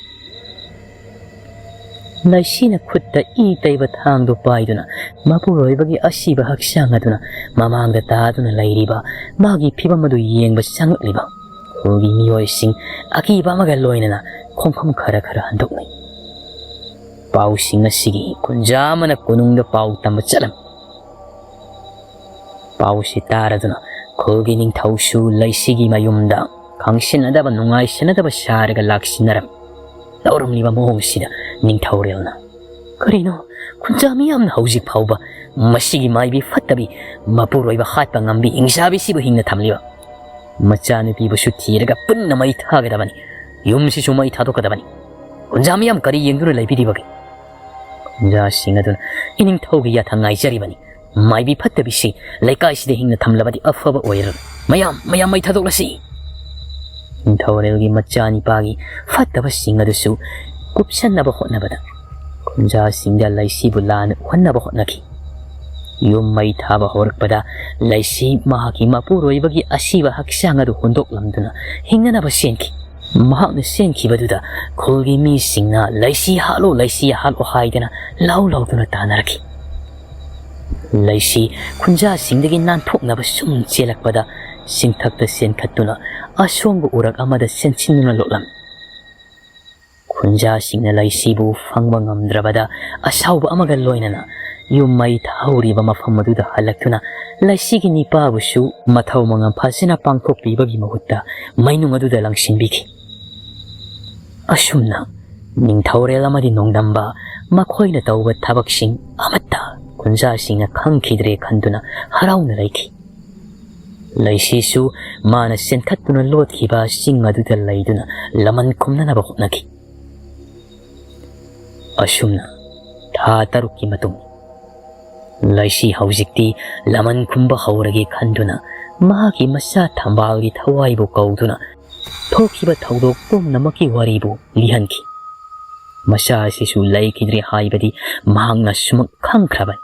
ꯂꯩꯁꯤꯅ ꯈꯨꯠꯇ ꯏ ꯇꯩꯕ ꯊꯥꯡꯗꯨ ꯄꯥꯏꯗꯨꯅ ꯃꯄꯨꯔꯣꯏꯕꯒꯤ ꯑꯁꯤꯕ ꯍꯛꯆꯥꯡ ꯑꯗꯨꯅ ꯃꯃꯥꯡꯗ ꯇꯥꯗꯨꯅ ꯂꯩꯔꯤꯕ ꯃꯥꯒꯤ ꯐꯤꯕꯝ ꯑꯗꯨ ꯌꯦꯡꯕ ꯆꯪꯂꯛꯂꯤꯕ ꯈꯨꯜꯒꯤ ꯃꯤꯑꯣꯏꯁꯤꯡ ꯑꯀꯤꯕ ꯑꯃꯒ ꯂꯣꯏꯅꯅ ꯈꯣꯡꯐꯝ ꯈꯔ ꯈꯔ ꯍꯟꯗꯣꯛꯅꯩ꯫ ꯄꯥꯎꯁꯤꯡ ꯑꯁꯤꯒꯤ ꯀꯨꯟꯖꯥ ꯑꯃꯅ ꯀꯣꯅꯨꯡꯗ ꯄꯥꯎ ꯇꯝꯕ ꯆꯠꯂꯝꯃꯤ꯫ ꯄꯥꯎꯁꯤ ꯇꯥꯔꯗꯨꯅ ꯈꯨꯜꯒꯤ ꯅꯤꯡꯊꯧꯁꯨ ꯂꯩꯁꯤꯒꯤ ꯃꯌꯨꯝꯗ ꯈꯪꯁꯤꯟꯅꯗꯕ ꯅꯨꯡꯉꯥꯏꯁꯤꯟꯅꯗꯕ ꯁꯥꯔꯒ ꯂꯥꯛꯁꯤꯟꯅꯔꯝꯃꯤ꯫ ꯇꯧꯔꯝꯂꯤꯕ ꯃꯑꯣꯡꯁꯤꯗ ꯅꯤꯡꯊꯧꯔꯦꯜꯅ, "ꯀꯔꯤꯅꯣ, ꯈꯨꯟꯖꯥ ꯃꯤꯌꯥꯝꯅ ꯍꯧꯖꯤꯛ ꯐꯥꯎꯕ ꯃꯁꯤꯒꯤ ꯃꯥꯏꯕꯤ ꯐꯠꯇꯕꯤ, ꯃꯄꯨꯔꯣꯏꯕ ꯍꯥꯠꯄ ꯉꯝꯕꯤ ꯍꯤꯡꯆꯥꯕꯤꯁꯤꯕꯨ ꯍꯤꯡꯅ ꯊꯝꯂꯤꯕ? ꯃꯆꯥꯅꯨꯄꯤꯕꯨꯁꯨ ꯊꯤꯔꯒ ꯄꯨꯟꯅ ꯃꯩ ꯊꯥꯒꯗꯕꯅꯤ, ꯌꯨꯝꯁꯤꯁꯨ ꯃꯩ ꯊꯥꯗꯣꯛꯀꯗꯕꯅꯤ꯫ ꯈꯨꯟꯖꯥ ꯃꯤꯌꯥꯝ ꯀꯔꯤ ꯌꯦꯡꯗꯨꯅ ꯂꯩꯕꯤꯔꯤꯕꯒꯦ?" ꯈꯨꯟꯖꯥꯁꯤꯡ ꯑꯗꯨꯅ, "ꯏꯅꯤꯡꯊꯧꯒꯤ ꯌꯥꯊꯪ ꯉꯥꯏꯖꯔꯤꯕꯅꯤ꯫ ꯃꯥꯏꯕꯤ ꯐꯠꯇꯕꯤꯁꯤ ꯂꯩꯀꯥꯏꯁꯤꯗ ꯍꯤꯡꯅ ꯊꯝꯂꯕꯗꯤ ꯑꯐꯕ ꯑꯣꯏꯔꯔꯣꯏ꯫ ꯃꯌꯥꯝ, ꯃꯌꯥꯝ ꯃꯩ ꯊꯥꯗꯣꯛꯂꯁꯤ!" ꯅꯤꯡꯊꯧꯔꯦꯜꯒꯤ ꯃꯆꯥꯅꯤꯄꯥꯒꯤ ꯐꯠꯇꯕꯁꯤꯡ ꯑꯗꯨꯁꯨ ꯀꯨꯞꯁꯟꯅꯕ ꯍꯣꯠꯅꯕꯗ ꯈꯨꯟꯖꯥꯁꯤꯡꯗ ꯂꯩꯁꯤꯕꯨ ꯂꯥꯟꯅ ꯎꯍꯟꯅꯕ ꯍꯣꯠꯅꯈꯤ꯫ ꯌꯨꯝ ꯃꯩ ꯊꯥꯕ ꯍꯧꯔꯛꯄꯗ ꯂꯩꯁꯤ ꯃꯍꯥꯛꯀꯤ ꯃꯄꯨꯔꯣꯏꯕꯒꯤ ꯑꯁꯤꯕ ꯍꯛꯆꯥꯡ ꯑꯗꯨ ꯍꯨꯟꯗꯣꯛꯂꯝꯗꯨꯅ ꯍꯤꯡꯅꯅꯕ ꯆꯦꯟꯈꯤ꯫ ꯃꯍꯥꯛꯅ ꯆꯦꯟꯈꯤꯕꯗꯨꯗ ꯈꯨꯜꯒꯤ ꯃꯤꯁꯤꯡꯅ, "ꯂꯩꯁꯤ ꯍꯥꯠꯂꯣ, ꯂꯩꯁꯤ ꯍꯥꯠꯂꯣ" ꯍꯥꯏꯗꯅ ꯂꯥꯎ ꯂꯥꯎꯗꯨꯅ ꯇꯥꯟꯅꯔꯛꯈꯤ꯫ ꯂꯩꯁꯤ ꯈꯨꯟꯖꯥꯁꯤꯡꯗꯒꯤ ꯅꯥꯟꯊꯣꯛꯅꯕ ꯁꯨꯝ ꯆꯦꯜꯂꯛꯄꯗ ꯆꯤꯡꯊꯛꯇ ꯆꯦꯟꯈꯠꯇꯨꯅ ꯑꯁꯣꯡꯕ ꯎꯔꯛ ꯑꯃꯗ ꯆꯦꯟꯁꯤꯟꯗꯨꯅ ꯂꯣꯠꯂꯝꯃꯤ꯫ ꯈꯨꯟꯖꯥꯁꯤꯡꯅ ꯂꯩꯁꯤꯕꯨ ꯐꯪꯕ ꯉꯝꯗ꯭ꯔꯕꯗ ꯑꯁꯥꯎꯕ ꯑꯃꯒ ꯂꯣꯏꯅꯅ ꯌꯨꯝ ꯃꯩ ꯊꯥꯍꯧꯔꯤꯕ ꯃꯐꯝ ꯑꯗꯨꯗ ꯍꯜꯂꯛꯇꯨꯅ ꯂꯩꯁꯤꯒꯤ ꯅꯤꯄꯥꯕꯨꯁꯨ ꯃꯊꯧ ꯃꯉꯝ ꯐꯖꯅ ꯄꯥꯡꯊꯣꯛꯄꯤꯕꯒꯤ ꯃꯍꯨꯠꯇ ꯃꯩꯅꯨꯡ ꯑꯗꯨꯗ ꯂꯪꯁꯤꯟꯕꯤꯈꯤ꯫ ꯑꯁꯨꯝꯅ ꯅꯤꯡꯊꯧꯔꯦꯜ ꯑꯃꯗꯤ ꯅꯣꯡꯗꯝꯕ ꯃꯈꯣꯏꯅ ꯇꯧꯕ ꯊꯕꯛꯁꯤꯡ ꯑꯃꯠꯇ ꯈꯨꯟꯖꯥꯁꯤꯡꯅ ꯈꯪꯈꯤꯗ꯭ꯔꯦ ꯈꯟꯗꯨꯅ ꯍꯔꯥꯎꯅ ꯂꯩꯈꯤ꯫ ꯂꯩꯁꯤꯁꯨ ꯃꯥꯅ ꯆꯦꯟꯈꯠꯇꯨꯅ ꯂꯣꯠꯈꯤꯕ ꯆꯤꯡ ꯑꯗꯨꯗ ꯂꯩꯗꯨꯅ ꯂꯃꯟ ꯈꯨꯝꯅꯅꯕ ꯍꯣꯠꯅꯈꯤ꯫ ꯑꯁꯨꯝꯅ ꯊꯥ ꯇꯔꯨꯛꯀꯤ ꯃꯇꯨꯡ, ꯂꯩꯁꯤ ꯍꯧꯖꯤꯛꯇꯤ ꯂꯃꯟ ꯈꯨꯝꯕ ꯍꯧꯔꯒꯦ ꯈꯟꯗꯨꯅ ꯃꯍꯥꯛꯀꯤ ꯃꯆꯥ ꯊꯝꯕꯥꯜꯒꯤ ꯊꯋꯥꯏꯕꯨ ꯀꯧꯗꯨꯅ ꯊꯣꯛꯈꯤꯕ ꯊꯧꯗꯣꯛ ꯄꯨꯝꯅꯃꯛꯀꯤ ꯋꯥꯔꯤꯕꯨ ꯂꯤꯍꯟꯈꯤ꯫ ꯃꯆꯥ ꯑꯁꯤꯁꯨ ꯂꯩꯈꯤꯗ꯭ꯔꯦ ꯍꯥꯏꯕꯗꯤ ꯃꯍꯥꯛꯅ ꯁꯨꯃꯛ ꯈꯪꯈ꯭ꯔꯕꯅꯤ꯫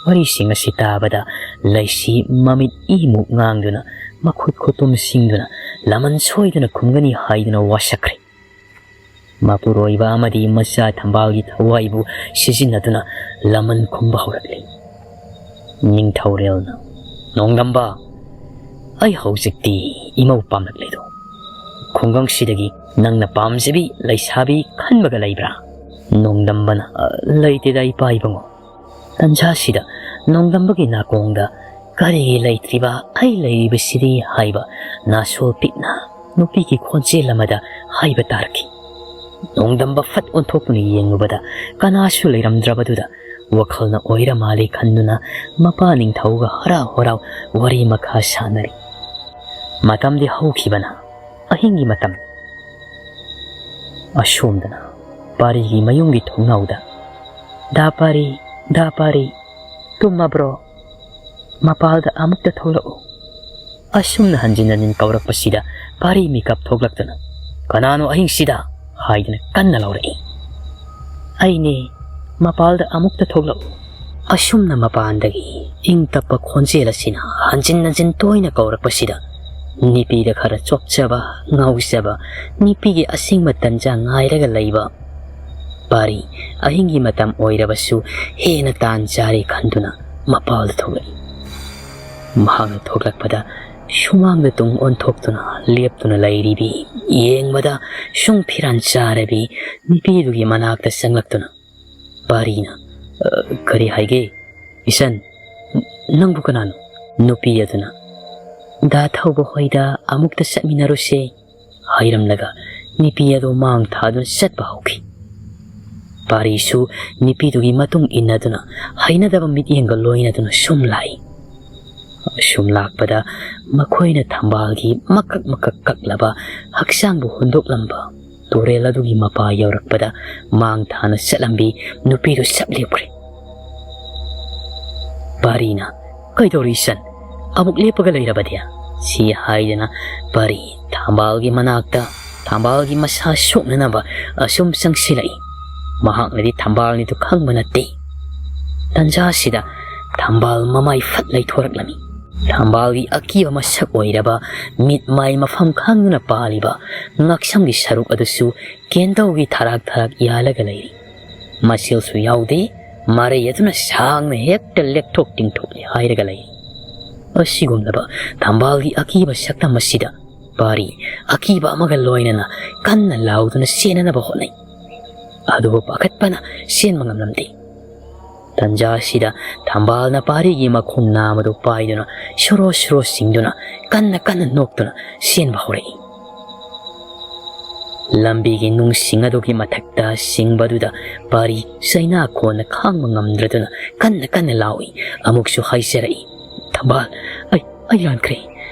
ꯋꯥꯔꯤꯁꯤꯡ ꯑꯁꯤ ꯇꯥꯕꯗ ꯂꯩꯁꯤ ꯃꯃꯤꯠ ꯏꯃꯨꯛ ꯉꯥꯡꯗꯨꯅ, ꯃꯈꯨꯠ ꯈꯨꯇꯨꯝ ꯁꯤꯡꯗꯨꯅ, ꯂꯃꯟ ꯁꯣꯏꯗꯅ ꯈꯨꯝꯒꯅꯤ ꯍꯥꯏꯗꯨꯅ ꯋꯥꯁꯛꯈ꯭ꯔꯦ꯫ ꯃꯄꯨꯔꯣꯏꯕ ꯑꯃꯗꯤ ꯃꯆꯥ ꯊꯝꯕꯥꯜꯒꯤ ꯊꯋꯥꯏꯕꯨ ꯁꯤꯖꯤꯟꯅꯗꯨꯅ ꯂꯃꯟ ꯈꯨꯝꯕ ꯍꯧꯔꯛꯂꯤ꯫ ꯅꯤꯡꯊꯧꯔꯦꯜꯅ, "ꯅꯣꯡꯗꯝꯕ, ꯑꯩ ꯍꯧꯖꯤꯛꯇꯤ ꯏꯃꯧ ꯄꯥꯝꯂꯛꯂꯦꯗꯣ꯫ ꯈꯨꯡꯒꯪꯁꯤꯗꯒꯤ ꯅꯪꯅ ꯄꯥꯝꯖꯕꯤ ꯂꯩꯁꯥꯕꯤ ꯈꯟꯕꯒ ꯂꯩꯕ꯭ꯔꯥ?" ꯅꯣꯡꯗꯝꯕꯅ, "ꯑ, ꯂꯩꯇꯦꯗ ꯏꯄꯥ ꯏꯕꯨꯡꯉꯣ꯫" ꯇꯟꯖꯥꯁꯤꯗ ꯅꯣꯡꯗꯝꯕꯒꯤ ꯅꯥꯀꯣꯡꯗ ꯀꯔꯤꯒꯤ ꯂꯩꯇ꯭ꯔꯤꯕ ꯑꯩ ꯂꯩꯔꯤꯕꯁꯤꯗꯤ ꯍꯥꯏꯕ ꯅꯥꯁꯣꯜ ꯄꯤꯛꯅ ꯅꯨꯄꯤꯒꯤ ꯈꯣꯟꯖꯦꯜ ꯑꯃꯗ ꯍꯥꯏꯕ ꯇꯥꯔꯛꯈꯤ꯫ ꯅꯣꯡꯗꯝꯕ ꯐꯠ ꯑꯣꯟꯊꯣꯛꯇꯨꯅ ꯌꯦꯡꯂꯨꯕꯗ ꯀꯅꯥꯁꯨ ꯂꯩꯔꯝꯗ꯭ꯔꯕꯗꯨꯗ ꯋꯥꯈꯜꯅ ꯑꯣꯏꯔ ꯃꯥꯜꯂꯦ ꯈꯟꯗꯨꯅ ꯃꯄꯥ ꯅꯤꯡꯊꯧꯒ ꯍꯔꯥꯎ ꯍꯔꯥꯎ ꯋꯥꯔꯤ ꯃꯈꯥ ꯁꯥꯟꯅꯔꯤ꯫ ꯃꯇꯝꯗꯤ ꯍꯧꯈꯤꯕꯅ ꯑꯍꯤꯡꯒꯤ ꯃꯇꯝ꯫ ꯑꯁꯣꯝꯗꯅ ꯄꯥꯔꯤꯒꯤ ꯃꯌꯨꯝꯒꯤ ꯊꯣꯡꯅꯥꯎꯗ, "ꯗꯥ ꯄꯥꯔꯤ, ꯗꯥ ꯄꯥꯔꯤ, ꯇꯨꯝꯃꯕ꯭ꯔꯣ? ꯃꯄꯥꯜꯗ ꯑꯃꯨꯛꯇ ꯊꯣꯛꯂꯛꯎ꯫" ꯑꯁꯨꯝꯅ ꯍꯟꯖꯤꯟ ꯍꯟꯖꯤꯟ ꯀꯧꯔꯛꯄꯁꯤꯗ ꯄꯥꯔꯤ ꯃꯤꯀꯞ ꯊꯣꯛꯂꯛꯇꯨꯅ, "ꯀꯅꯥꯅꯣ ꯑꯍꯤꯡꯁꯤꯗ?" ꯍꯥꯏꯗꯨꯅ ꯀꯟꯅ ꯂꯥꯎꯔꯛꯏ꯫ "ꯑꯩꯅꯦ, ꯃꯄꯥꯜꯗ ꯑꯃꯨꯛꯇ ꯊꯣꯛꯂꯛꯎ꯫" ꯑꯁꯨꯝꯅ ꯃꯄꯥꯟꯗꯒꯤ ꯏꯪ ꯇꯞꯄ ꯈꯣꯟꯖꯦꯜ ꯑꯁꯤꯅ ꯍꯟꯖꯤꯟ ꯍꯟꯖꯤꯟ ꯇꯣꯏꯅ ꯀꯧꯔꯛꯄꯁꯤꯗ, ꯅꯨꯄꯤꯗ ꯈꯔ ꯆꯣꯞꯆꯕ, ꯉꯥꯎꯖꯕ, ꯅꯨꯄꯤꯒꯤ ꯑꯁꯤꯡꯕ ꯇꯟꯖꯥ ꯉꯥꯏꯔꯒ ꯂꯩꯕ ꯄꯥꯔꯤ, ꯑꯍꯤꯡꯒꯤ ꯃꯇꯝ ꯑꯣꯏꯔꯕꯁꯨ ꯍꯦꯟꯅ ꯇꯥꯟ ꯆꯥꯔꯦ ꯈꯟꯗꯨꯅ ꯃꯄꯥꯜꯗ ꯊꯣꯛꯂꯛꯏ꯫ ꯃꯍꯥꯛꯅ ꯊꯣꯛꯂꯛꯄꯗ ꯁꯨꯃꯥꯡꯗ ꯇꯨꯡ ꯑꯣꯟꯊꯣꯛꯇꯨꯅ ꯂꯦꯞꯇꯨꯅ ꯂꯩꯔꯤꯕꯤ, ꯌꯦꯡꯕꯗ ꯁꯨꯡ ꯐꯤꯔꯥꯟ ꯆꯥꯔꯕꯤ ꯅꯨꯄꯤꯗꯨꯒꯤ ꯃꯅꯥꯛꯇ ꯆꯪꯂꯛꯇꯨꯅ ꯄꯥꯔꯤꯅ, "ꯑ, ꯀꯔꯤ ꯍꯥꯏꯒꯦ? ꯏꯆꯟ, ꯅꯪꯕꯨ ꯀꯅꯥꯅꯣ?" ꯅꯨꯄꯤ ꯑꯗꯨꯅ, "ꯗꯥ ꯊꯧꯕ ꯍꯣꯏꯗ ꯑꯃꯨꯛꯇ ꯆꯠꯃꯤꯟꯅꯔꯨꯁꯦ" ꯍꯥꯏꯔꯝꯂꯒ ꯅꯨꯄꯤ ꯑꯗꯨ ꯃꯥꯡ ꯊꯥꯗꯨꯅ ꯆꯠꯄ ꯍꯧꯈꯤ꯫ ꯄꯥꯔꯤꯁꯨ ꯅꯨꯄꯤꯗꯨꯒꯤ ꯃꯇꯨꯡ ꯏꯟꯅꯗꯨꯅ ꯍꯩꯅꯗꯕ ꯃꯤꯠꯌꯦꯡꯒ ꯂꯣꯏꯅꯗꯨꯅ ꯁꯨꯝ ꯂꯥꯛꯏ꯫ ꯑꯁꯨꯝ ꯂꯥꯛꯄꯗ ꯃꯈꯣꯏꯅ ꯊꯝꯕꯥꯜꯒꯤ ꯃꯀꯛ ꯃꯀꯛ ꯀꯛꯂꯕ ꯍꯛꯆꯥꯡꯕꯨ ꯍꯨꯟꯗꯣꯛꯂꯝꯕ ꯇꯨꯔꯦꯜ ꯑꯗꯨꯒꯤ ꯃꯄꯥ ꯌꯧꯔꯛꯄꯗ ꯃꯥꯡ ꯊꯥꯅ ꯆꯠꯂꯝꯕꯤ ꯅꯨꯄꯤꯗꯨ ꯁꯞ ꯂꯦꯞꯈ꯭ꯔꯦ꯫ ꯄꯥꯔꯤꯅ, "ꯀꯩꯗꯧꯔꯤ ꯏꯆꯟ? ꯑꯃꯨꯛ ꯂꯦꯞꯄꯒ ꯂꯩꯔꯕꯗꯤ?" ꯁꯤ ꯍꯥꯏꯗꯨꯅ ꯄꯥꯔꯤ ꯊꯝꯕꯥꯜꯒꯤ ꯃꯅꯥꯛꯇ ꯊꯝꯕꯥꯜꯒꯤ ꯃꯁꯥ ꯁꯣꯛꯅꯅꯕ ꯑꯁꯨꯝ ꯆꯪꯁꯤꯜꯂꯛꯏ꯫ ꯃꯍꯥꯛꯅꯗꯤ ꯊꯝꯕꯥꯜꯅꯤꯗꯨ ꯈꯪꯕ ꯅꯠꯇꯦ꯫ ꯇꯟꯖꯥꯁꯤꯗ ꯊꯝꯕꯥꯜ ꯃꯃꯥꯏ ꯐꯠ ꯂꯩꯊꯣꯔꯛꯂꯝꯃꯤ꯫ ꯊꯝꯕꯥꯜꯒꯤ ꯑꯀꯤꯕ ꯃꯁꯛ ꯑꯣꯏꯔꯕ ꯃꯤꯠ ꯃꯥꯏ ꯃꯐꯝ ꯈꯪꯗꯅ ꯄꯥꯜꯂꯤꯕ ꯉꯛꯁꯝꯒꯤ ꯁꯔꯨꯛ ꯑꯗꯨꯁꯨ ꯀꯦꯟꯗꯧꯒꯤ ꯊꯔꯥꯛ ꯊꯔꯥꯛ ꯌꯥꯜꯂꯒ ꯂꯩꯔꯤ꯫ ꯃꯁꯤꯜꯁꯨ ꯌꯥꯎꯗꯦ, ꯃꯔꯩ ꯑꯗꯨꯅ ꯁꯥꯡꯅ ꯍꯦꯛꯇ ꯂꯦꯛꯊꯣꯛ ꯇꯤꯡꯊꯣꯛꯂꯤ ꯍꯥꯏꯔꯒ ꯂꯩꯔꯤ꯫ ꯑꯁꯤꯒꯨꯝꯂꯕ ꯊꯝꯕꯥꯜꯒꯤ ꯑꯀꯤꯕ ꯁꯛꯇꯝ ꯑꯁꯤꯗ ꯄꯥꯔꯤ ꯑꯀꯤꯕ ꯑꯃꯒ ꯂꯣꯏꯅꯅ ꯀꯟꯅ ꯂꯥꯎꯗꯨꯅ ꯆꯦꯟꯅꯅꯕ ꯍꯣꯠꯅꯩ꯫ ꯑꯗꯨꯕꯨ ꯄꯥꯈꯠꯄꯅ ꯆꯦꯟꯕ ꯉꯝꯂꯝꯗꯦ꯫ ꯇꯟꯖꯥ ꯑꯁꯤꯗ ꯊꯝꯕꯥꯜꯅ ꯄꯥꯔꯤꯒꯤ ꯃꯈꯣꯡ ꯅꯥꯝ ꯑꯗꯨ ꯄꯥꯏꯗꯨꯅ ꯁꯣꯔꯣ ꯁꯣꯔꯣ ꯆꯤꯡꯗꯨꯅ ꯀꯟꯅ ꯀꯟꯅ ꯅꯣꯛꯇꯨꯅ ꯆꯦꯟꯕ ꯍꯧꯔꯛꯏ꯫ ꯂꯝꯕꯤꯒꯤ ꯅꯨꯡꯁꯤꯡ ꯑꯗꯨꯒꯤ ꯃꯊꯛꯇ ꯆꯤꯡꯕꯗꯨꯗ ꯄꯥꯔꯤ ꯆꯩꯅꯥ ꯈꯣꯟꯅ ꯈꯥꯡꯕ ꯉꯝꯗ꯭ꯔꯗꯨꯅ ꯀꯟꯅ ꯀꯟꯅ ꯂꯥꯎꯏ꯫ ꯑꯃꯨꯛꯁꯨ ꯍꯥꯏꯖꯔꯛꯏ, "ꯊꯝꯕꯥꯜ, ꯑꯩ, ꯑꯩ ꯂꯥꯟꯈ꯭ꯔꯦ꯫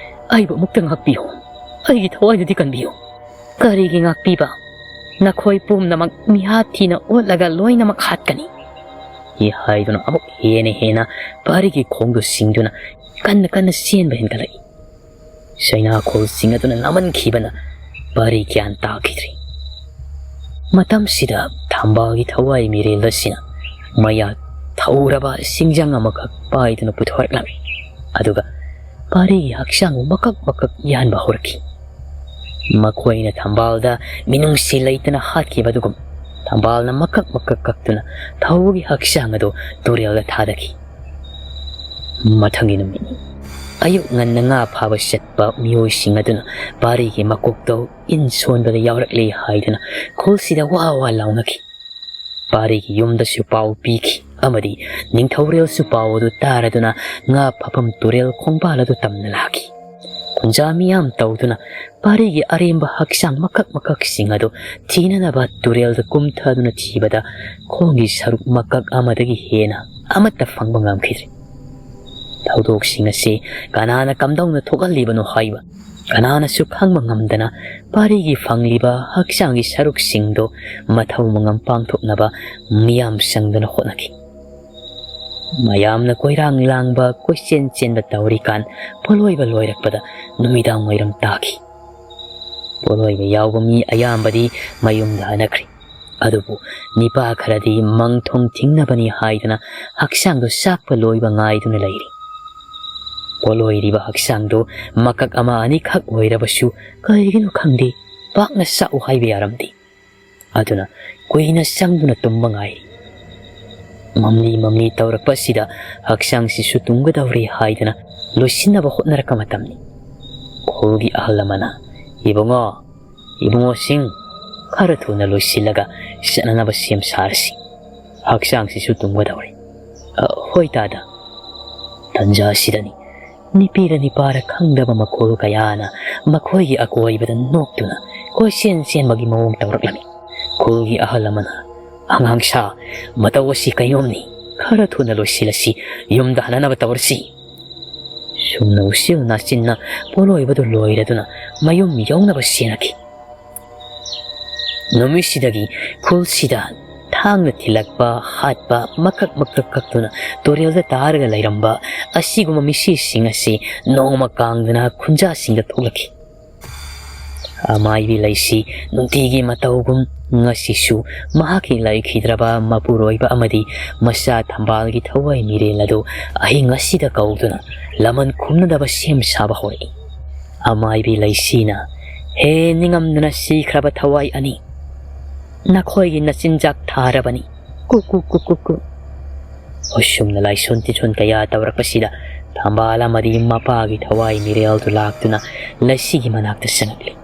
ꯑꯩꯕꯨ ꯑꯃꯨꯛꯇ ꯉꯥꯛꯄꯤꯌꯨ꯫ ꯑꯩꯒꯤ ꯊꯋꯥꯏꯗꯨꯗꯤ ꯀꯟꯕꯤꯌꯨ꯫ ꯀꯔꯤꯒꯤ ꯉꯥꯛꯄꯤꯕ? ꯅꯈꯣꯏ ꯄꯨꯝꯅꯃꯛ ꯃꯤꯍꯥꯠ ꯊꯤꯅ ꯑꯣꯠꯂꯒ ꯂꯣꯏꯅꯃꯛ ꯍꯥꯠꯀꯅꯤ," ꯍꯤ ꯍꯥꯏꯗꯨꯅ ꯑꯃꯨꯛ ꯍꯦꯟꯅ ꯍꯦꯟꯅ ꯄꯥꯔꯤꯒꯤ ꯈꯣꯡꯗꯨ ꯆꯤꯡꯗꯨꯅ ꯀꯟꯅ ꯀꯟꯅ ꯆꯦꯟꯕ ꯍꯦꯟꯒꯠꯂꯛꯏ꯫ ꯆꯩꯅꯥꯈꯣꯜ ꯆꯤꯡ ꯑꯗꯨꯅ ꯅꯝꯍꯟꯈꯤꯕꯅ ꯄꯥꯔꯤ ꯒ꯭ꯌꯥꯟ ꯇꯥꯈꯤꯗ꯭ꯔꯤ꯫ ꯃꯇꯝꯁꯤꯗ ꯊꯝꯕꯥꯜꯒꯤ ꯊꯋꯥꯏ ꯃꯤꯔꯦꯜ ꯑꯁꯤꯅ ꯃꯌꯥ ꯊꯧꯔꯕ ꯁꯤꯡꯖꯪ ꯑꯃꯈꯛ ꯄꯥꯏꯗꯨꯅ ꯄꯨꯊꯣꯔꯛꯂꯝꯃꯤ꯫ ꯑꯗꯨꯒ ꯄꯥꯔꯤꯒꯤ ꯍꯛꯆꯥꯡꯕꯨ ꯃꯀꯛ ꯃꯀꯛ ꯌꯥꯟꯕ ꯍꯧꯔꯛꯈꯤ꯫ ꯃꯈꯣꯏꯅ ꯊꯝꯕꯥꯜꯗ ꯃꯤꯅꯨꯡꯁꯤ ꯂꯩꯇꯅ ꯍꯥꯠꯈꯤꯕ ꯑꯗꯨꯒꯨꯝ ꯊꯝꯕꯥꯜꯅ ꯃꯀꯛ ꯃꯀꯛ ꯀꯛꯇꯨꯅ ꯊꯧꯕꯒꯤ ꯍꯛꯆꯥꯡ ꯑꯗꯨ ꯇꯨꯔꯦꯜꯗ ꯊꯥꯗꯈꯤ꯫ ꯃꯊꯪꯒꯤ ꯅꯨꯃꯤꯠꯅꯤ꯫ ꯑꯌꯨꯛ ꯉꯟꯅ ꯉꯥ ꯐꯥꯕ ꯆꯠꯄ ꯃꯤꯑꯣꯏꯁꯤꯡ ꯑꯗꯨꯅ ꯄꯥꯔꯤꯒꯤ ꯃꯀꯣꯛꯇ ꯏꯟ ꯁꯣꯟꯕꯗ ꯌꯥꯎꯔꯛꯂꯦ ꯍꯥꯏꯗꯨꯅ ꯈꯨꯜꯁꯤꯗ ꯋꯥ ꯋꯥ ꯂꯥꯎꯅꯈꯤ꯫ ꯄꯥꯔꯤꯒꯤ ꯌꯨꯝꯗꯁꯨ ꯄꯥꯎ ꯄꯤꯈꯤ ꯑꯃꯗꯤ ꯅꯤꯡꯊꯧꯔꯦꯜꯁꯨ ꯄꯥꯎ ꯑꯗꯨ ꯇꯥꯔꯗꯨꯅ ꯉꯥ ꯐꯥꯐꯝ ꯇꯨꯔꯦꯜ ꯈꯣꯡꯕꯥꯜ ꯑꯗꯨ ꯇꯝꯅ ꯂꯥꯛꯈꯤ꯫ ꯄꯨꯟꯖꯥ ꯃꯤꯌꯥꯝ ꯇꯧꯗꯨꯅ ꯄꯥꯔꯤꯒꯤ ꯑꯔꯦꯝꯕ ꯍꯛꯆꯥꯡ ꯃꯀꯛ ꯃꯀꯛꯁꯤꯡ ꯑꯗꯨ ꯊꯤꯅꯅꯕ ꯇꯨꯔꯦꯜꯗ ꯀꯨꯝꯊꯗꯨꯅ ꯊꯤꯕꯗ ꯈꯣꯡꯒꯤ ꯁꯔꯨꯛ ꯃꯀꯛ ꯑꯃꯗꯒꯤ ꯍꯦꯟꯅ ꯑꯃꯠꯇ ꯐꯪꯕ ꯉꯝꯈꯤꯗ꯭ꯔꯦ꯫ ꯊꯧꯗꯣꯛꯁꯤꯡ ꯑꯁꯤ ꯀꯅꯥꯅ ꯀꯝꯗꯧꯅ ꯊꯣꯛꯍꯜꯂꯤꯕꯅꯣ ꯍꯥꯏꯕ ꯀꯅꯥꯅꯁꯨ ꯈꯪꯕ ꯉꯝꯗꯅ, ꯄꯥꯔꯤꯒꯤ ꯐꯪꯂꯤꯕ ꯍꯛꯆꯥꯡꯒꯤ ꯁꯔꯨꯛꯁꯤꯡꯗꯨ ꯃꯊꯧ ꯃꯉꯝ ꯄꯥꯡꯊꯣꯛꯅꯕ ꯃꯤꯌꯥꯝ ꯆꯪꯗꯨꯅ ꯍꯣꯠꯅꯈꯤ꯫ ꯃꯌꯥꯝꯅ ꯀꯣꯏꯔꯥꯡ ꯂꯥꯡꯕ, ꯀꯣꯏꯆꯦꯟ ꯆꯦꯟꯕ ꯇꯧꯔꯤꯀꯥꯟ, ꯄꯣꯠꯂꯣꯏꯕ ꯂꯣꯏꯔꯛꯄꯗ ꯅꯨꯃꯤꯗꯥꯡ ꯋꯥꯏꯔꯝ ꯇꯥꯈꯤ꯫ ꯄꯣꯠꯂꯣꯏꯕ ꯌꯥꯎꯕ ꯃꯤ ꯑꯌꯥꯝꯕꯗꯤ ꯃꯌꯨꯝꯗ ꯍꯟꯅꯈ꯭ꯔꯦ꯫ ꯑꯗꯨꯕꯨ ꯅꯤꯄꯥ ꯈꯔꯗꯤ ꯃꯪ ꯊꯣꯡ ꯊꯤꯡꯅꯕꯅꯤ ꯍꯥꯏꯗꯨꯅ ꯍꯛꯆꯥꯡꯗꯨ ꯆꯥꯛꯄ ꯂꯣꯏꯕ ꯉꯥꯏꯗꯨꯅ ꯂꯩꯔꯤ꯫ ꯄꯣꯠꯂꯣꯏꯔꯤꯕ ꯍꯛꯆꯥꯡꯗꯨ ꯃꯀꯛ ꯑꯃ ꯑꯅꯤꯈꯛ ꯑꯣꯏꯔꯕꯁꯨ ꯀꯔꯤꯒꯤꯅꯣ ꯈꯪꯗꯦ, ꯄꯥꯛꯅ ꯆꯥꯛꯎ ꯍꯥꯏꯕ ꯌꯥꯔꯝꯗꯦ꯫ ꯑꯗꯨꯅ ꯀꯨꯏꯅ ꯆꯪꯗꯨꯅ ꯇꯨꯝꯕ ꯉꯥꯏꯔꯤ꯫ ꯃꯝꯂꯤ ꯃꯝꯂꯤ ꯇꯧꯔꯛꯄ ꯑꯁꯤꯗ ꯍꯛꯆꯥꯡꯁꯤꯁꯨ ꯇꯨꯝꯒꯗꯧꯔꯦ ꯍꯥꯏꯗꯅ ꯂꯣꯏꯁꯤꯟꯅꯕ ꯍꯣꯠꯅꯔꯛꯄ ꯃꯇꯝꯅꯤ꯫ ꯈꯨꯜꯒꯤ ꯑꯍꯜ ꯑꯃꯅ, "ꯏꯕꯨꯡꯉꯣ, ꯏꯕꯨꯡꯉꯣꯁꯤꯡ, ꯈꯔ ꯊꯨꯅ ꯂꯣꯏꯁꯤꯜꯂꯒ ꯆꯠꯅꯅꯕ ꯁꯦꯝ ꯁꯥꯔꯁꯤ꯫ ꯍꯛꯆꯥꯡꯁꯤꯁꯨ ꯇꯨꯝꯒꯗꯧꯔꯦ꯫" "ꯑ, ꯍꯣꯏ ꯇꯥꯗ꯫" ꯇꯟꯖꯥ ꯑꯁꯤꯗꯅꯤ ꯅꯨꯄꯤꯔ ꯅꯤꯄꯥꯔ ꯈꯪꯗꯕ ꯃꯈꯣꯜ ꯀꯌꯥꯅ ꯃꯈꯣꯏꯒꯤ ꯑꯀꯣꯏꯕꯗ ꯅꯣꯛꯇꯨꯅ ꯀꯣꯏꯆꯦꯟ ꯆꯦꯟꯕꯒꯤ ꯃꯑꯣꯡ ꯇꯧꯔꯛꯂꯝꯃꯤ꯫ ꯈꯨꯜꯒꯤ ꯑꯍꯜ ꯑꯃꯅ, "ꯑꯉꯥꯡꯁꯥ, ꯃꯇꯧ ꯑꯁꯤ ꯀꯩꯅꯣꯝꯅꯤ꯫ ꯈꯔ ꯊꯨꯅ ꯂꯣꯏꯁꯤꯜꯂꯁꯤ, ꯌꯨꯝꯗ ꯍꯟꯅꯅꯕ ꯇꯧꯔꯁꯤ꯫" ꯁꯨꯝꯅ ꯎꯆꯤꯜ ꯅꯥꯆꯤꯟꯅ ꯄꯣꯠꯂꯣꯏꯕꯗꯨ ꯂꯣꯏꯔꯗꯨꯅ ꯃꯌꯨꯝ ꯌꯧꯅꯕ ꯆꯦꯟꯅꯈꯤ꯫ ꯅꯨꯃꯤꯠꯁꯤꯗꯒꯤ ꯈꯨꯜꯁꯤꯗ ꯊꯥꯡꯅ ꯊꯤꯜꯂꯛꯄ, ꯍꯥꯠꯄ, ꯃꯀꯛ ꯃꯀꯛ ꯀꯛꯇꯨꯅ ꯇꯨꯔꯦꯜꯗ ꯇꯥꯔꯒ ꯂꯩꯔꯝꯕ ꯑꯁꯤꯒꯨꯝꯕ ꯃꯤꯁꯤꯁꯤꯡ ꯑꯁꯤ ꯅꯣꯡꯃ ꯀꯥꯡꯗꯅ ꯈꯨꯟꯖꯥꯁꯤꯡꯗ ꯊꯣꯛꯂꯛꯈꯤ꯫ ꯑꯃꯥꯏꯕꯤ ꯂꯩꯁꯤ ꯅꯨꯡꯇꯤꯒꯤ ꯃꯇꯧꯒꯨꯝ ꯉꯁꯤꯁꯨ ꯃꯍꯥꯛꯀꯤ ꯂꯩꯈꯤꯗ꯭ꯔꯕ ꯃꯄꯨꯔꯣꯏꯕ ꯑꯃꯗꯤ ꯃꯆꯥ ꯊꯝꯕꯥꯜꯒꯤ ꯊꯋꯥꯏ ꯃꯤꯔꯦꯜ ꯑꯗꯨ ꯑꯍꯤꯡ ꯑꯁꯤꯗ ꯀꯧꯗꯨꯅ ꯂꯃꯟ ꯈꯨꯝꯅꯗꯕ ꯁꯦꯝ ꯁꯥꯕ ꯍꯧꯔꯛꯏ꯫ ꯑꯃꯥꯏꯕꯤ ꯂꯩꯁꯤꯅ, "ꯍꯦ ꯅꯤꯡꯉꯝꯗꯅ ꯁꯤꯈ꯭ꯔꯕ ꯊꯋꯥꯏ ꯑꯅꯤ, ꯅꯈꯣꯏꯒꯤ ꯅꯆꯤꯟꯖꯥꯛ ꯊꯥꯔꯕꯅꯤ꯫ ꯀꯨ ꯀꯨ ꯀꯨ ꯀꯨ ꯀꯨ꯫" ꯑꯁꯨꯝꯅ ꯂꯥꯏꯁꯣꯟ ꯇꯤꯟꯁꯣꯟ ꯀꯌꯥ ꯇꯧꯔꯛꯄꯁꯤꯗ ꯊꯝꯕꯥꯜ ꯑꯃꯗꯤ ꯃꯄꯥꯒꯤ ꯊꯋꯥꯏ ꯃꯤꯔꯦꯜꯗꯨ ꯂꯥꯛꯇꯨꯅ ꯂꯩꯁꯤꯒꯤ ꯃꯅꯥꯛꯇ ꯆꯪꯉꯛꯂꯤ꯫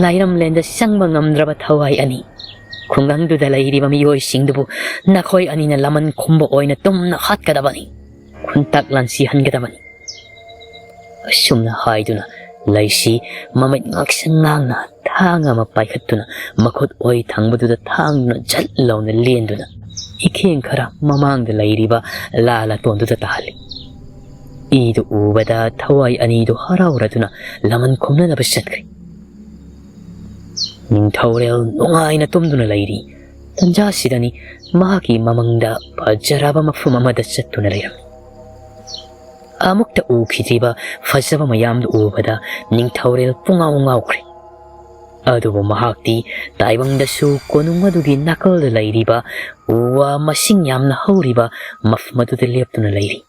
"ꯂꯥꯏꯔꯝꯂꯦꯟꯗ ꯆꯪꯕ ꯉꯝꯗ꯭ꯔꯕ ꯊꯋꯥꯏ ꯑꯅꯤ, ꯈꯨꯡꯒꯪꯗꯨꯗ ꯂꯩꯔꯤꯕ ꯃꯤꯑꯣꯏꯁꯤꯡꯗꯨꯕꯨ ꯅꯈꯣꯏ ꯑꯅꯤꯅ ꯂꯃꯟ ꯈꯨꯝꯕ ꯑꯣꯏꯅ ꯇꯨꯝꯅ ꯍꯥꯠꯀꯗꯕꯅꯤ, ꯈꯨꯟꯇꯥꯛ ꯂꯥꯟꯁꯤꯍꯟꯒꯗꯕꯅꯤ꯫" ꯑꯁꯨꯝꯅ ꯍꯥꯏꯗꯨꯅ ꯂꯩꯁꯤ ꯃꯃꯤꯠ ꯉꯥꯛꯁꯪ ꯉꯥꯡꯅ ꯊꯥꯡ ꯑꯃ ꯄꯥꯏꯈꯠꯇꯨꯅ ꯃꯈꯨꯠ ꯑꯣꯏ ꯊꯪꯕꯗꯨꯗ ꯊꯥꯡꯗꯨꯅ ꯖꯠ ꯂꯥꯎꯅ ꯂꯦꯟꯗꯨꯅ ꯏꯈꯦꯡ ꯈꯔ ꯃꯃꯥꯡꯗ ꯂꯩꯔꯤꯕ ꯂꯥ ꯂꯥꯇꯣꯟꯗꯨꯗ ꯇꯥꯍꯜꯂꯤ꯫ ꯏꯗꯨ ꯎꯕꯗ ꯊꯋꯥꯏ ꯑꯅꯤꯗꯨ ꯍꯔꯥꯎꯔꯗꯨꯅ ꯂꯃꯟ ꯈꯨꯝꯅꯅꯕ ꯆꯠꯈ꯭ꯔꯦ꯫ ꯅꯤꯡꯊꯧꯔꯦꯜ ꯅꯨꯡꯉꯥꯏꯅ ꯇꯨꯝꯗꯨꯅ ꯂꯩꯔꯤ꯫ ꯇꯟꯖꯥꯁꯤꯗꯅꯤ ꯃꯍꯥꯛꯀꯤ ꯃꯃꯪꯗ ꯐꯖꯔꯕ ꯃꯐꯝ ꯑꯃꯗ ꯆꯠꯇꯨꯅ ꯂꯩꯔꯝꯃꯤ꯫ ꯑꯃꯨꯛꯇ ꯎꯈꯤꯗ꯭ꯔꯤꯕ ꯐꯖꯕ ꯃꯌꯥꯝꯗꯨ ꯎꯕꯗ ꯅꯤꯡꯊꯧꯔꯦꯜ ꯄꯨꯡꯉꯥꯎ ꯉꯥꯎꯈ꯭ꯔꯦ꯫ ꯑꯗꯨꯕꯨ ꯃꯍꯥꯛꯇꯤ ꯇꯥꯏꯕꯪꯗꯁꯨ ꯀꯣꯅꯨꯡ ꯑꯗꯨꯒꯤ ꯅꯥꯀꯜꯗ ꯂꯩꯔꯤꯕ ꯎ ꯋꯥ ꯃꯁꯤꯡ ꯌꯥꯝꯅ ꯍꯧꯔꯤꯕ ꯃꯐꯝ ꯑꯗꯨꯗ ꯂꯦꯞꯇꯨꯅ ꯂꯩꯔꯤ꯫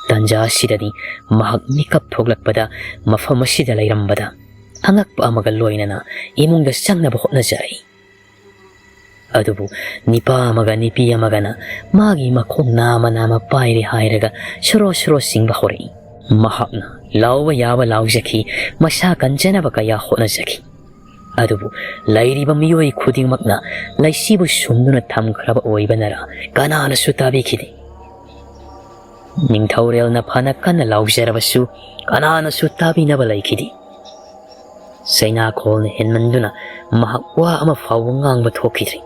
ꯇꯟꯖꯥ ꯑꯁꯤꯗꯗꯤ ꯃꯍꯥꯛ ꯃꯤꯀꯞ ꯊꯣꯛꯂꯛꯄꯗ ꯃꯐꯝ ꯑꯁꯤꯗ ꯂꯩꯔꯝꯕꯗ ꯑꯉꯛꯄ ꯑꯃꯒ ꯂꯣꯏꯅꯅ ꯏꯃꯨꯡꯗ ꯆꯪꯅꯕ ꯍꯣꯠꯅꯖꯔꯛꯏ꯫ ꯑꯗꯨꯕꯨ ꯅꯤꯄꯥ ꯑꯃꯒ ꯅꯤꯄꯤ ꯑꯃꯒꯅ ꯃꯥꯒꯤ ꯃꯈꯣꯡ ꯅꯥꯃ ꯅꯥꯃ ꯄꯥꯏꯔꯦ ꯍꯥꯏꯔꯒ ꯁꯣꯔꯣ ꯁꯣꯔꯣ ꯆꯤꯡꯕ ꯍꯧꯔꯛꯏ꯫ ꯃꯍꯥꯛꯅ ꯂꯥꯎꯕ ꯌꯥꯕ ꯂꯥꯎꯖꯈꯤ, ꯃꯁꯥ ꯀꯟꯖꯅꯕ ꯀꯌꯥ ꯍꯣꯠꯅꯖꯈꯤ꯫ ꯑꯗꯨꯕꯨ ꯂꯩꯔꯤꯕ ꯃꯤꯑꯣꯏ ꯈꯨꯗꯤꯡꯃꯛꯅ ꯂꯩꯁꯤꯕꯨ ꯁꯨꯝꯗꯨꯅ ꯊꯝꯈ꯭ꯔꯕ ꯑꯣꯏꯕꯅꯔ ꯀꯅꯥꯅꯁꯨ ꯇꯥꯕꯤꯈꯤꯗꯦ꯫ ꯅꯤꯡꯊꯧꯔꯦꯜꯅ ꯐꯅ ꯀꯟꯅ ꯂꯥꯎꯖꯔꯕꯁꯨ ꯀꯅꯥꯅꯁꯨ ꯇꯥꯕꯤꯅꯕ ꯂꯩꯈꯤꯗꯦ꯫ ꯆꯩꯅꯥꯈꯣꯜꯅ ꯍꯦꯟꯃꯟꯗꯨꯅ ꯃꯍꯥꯛ ꯋꯥ ꯑꯃ ꯐꯥꯎꯕ ꯉꯥꯡꯕ ꯊꯣꯛꯈꯤꯗ꯭ꯔꯤ꯫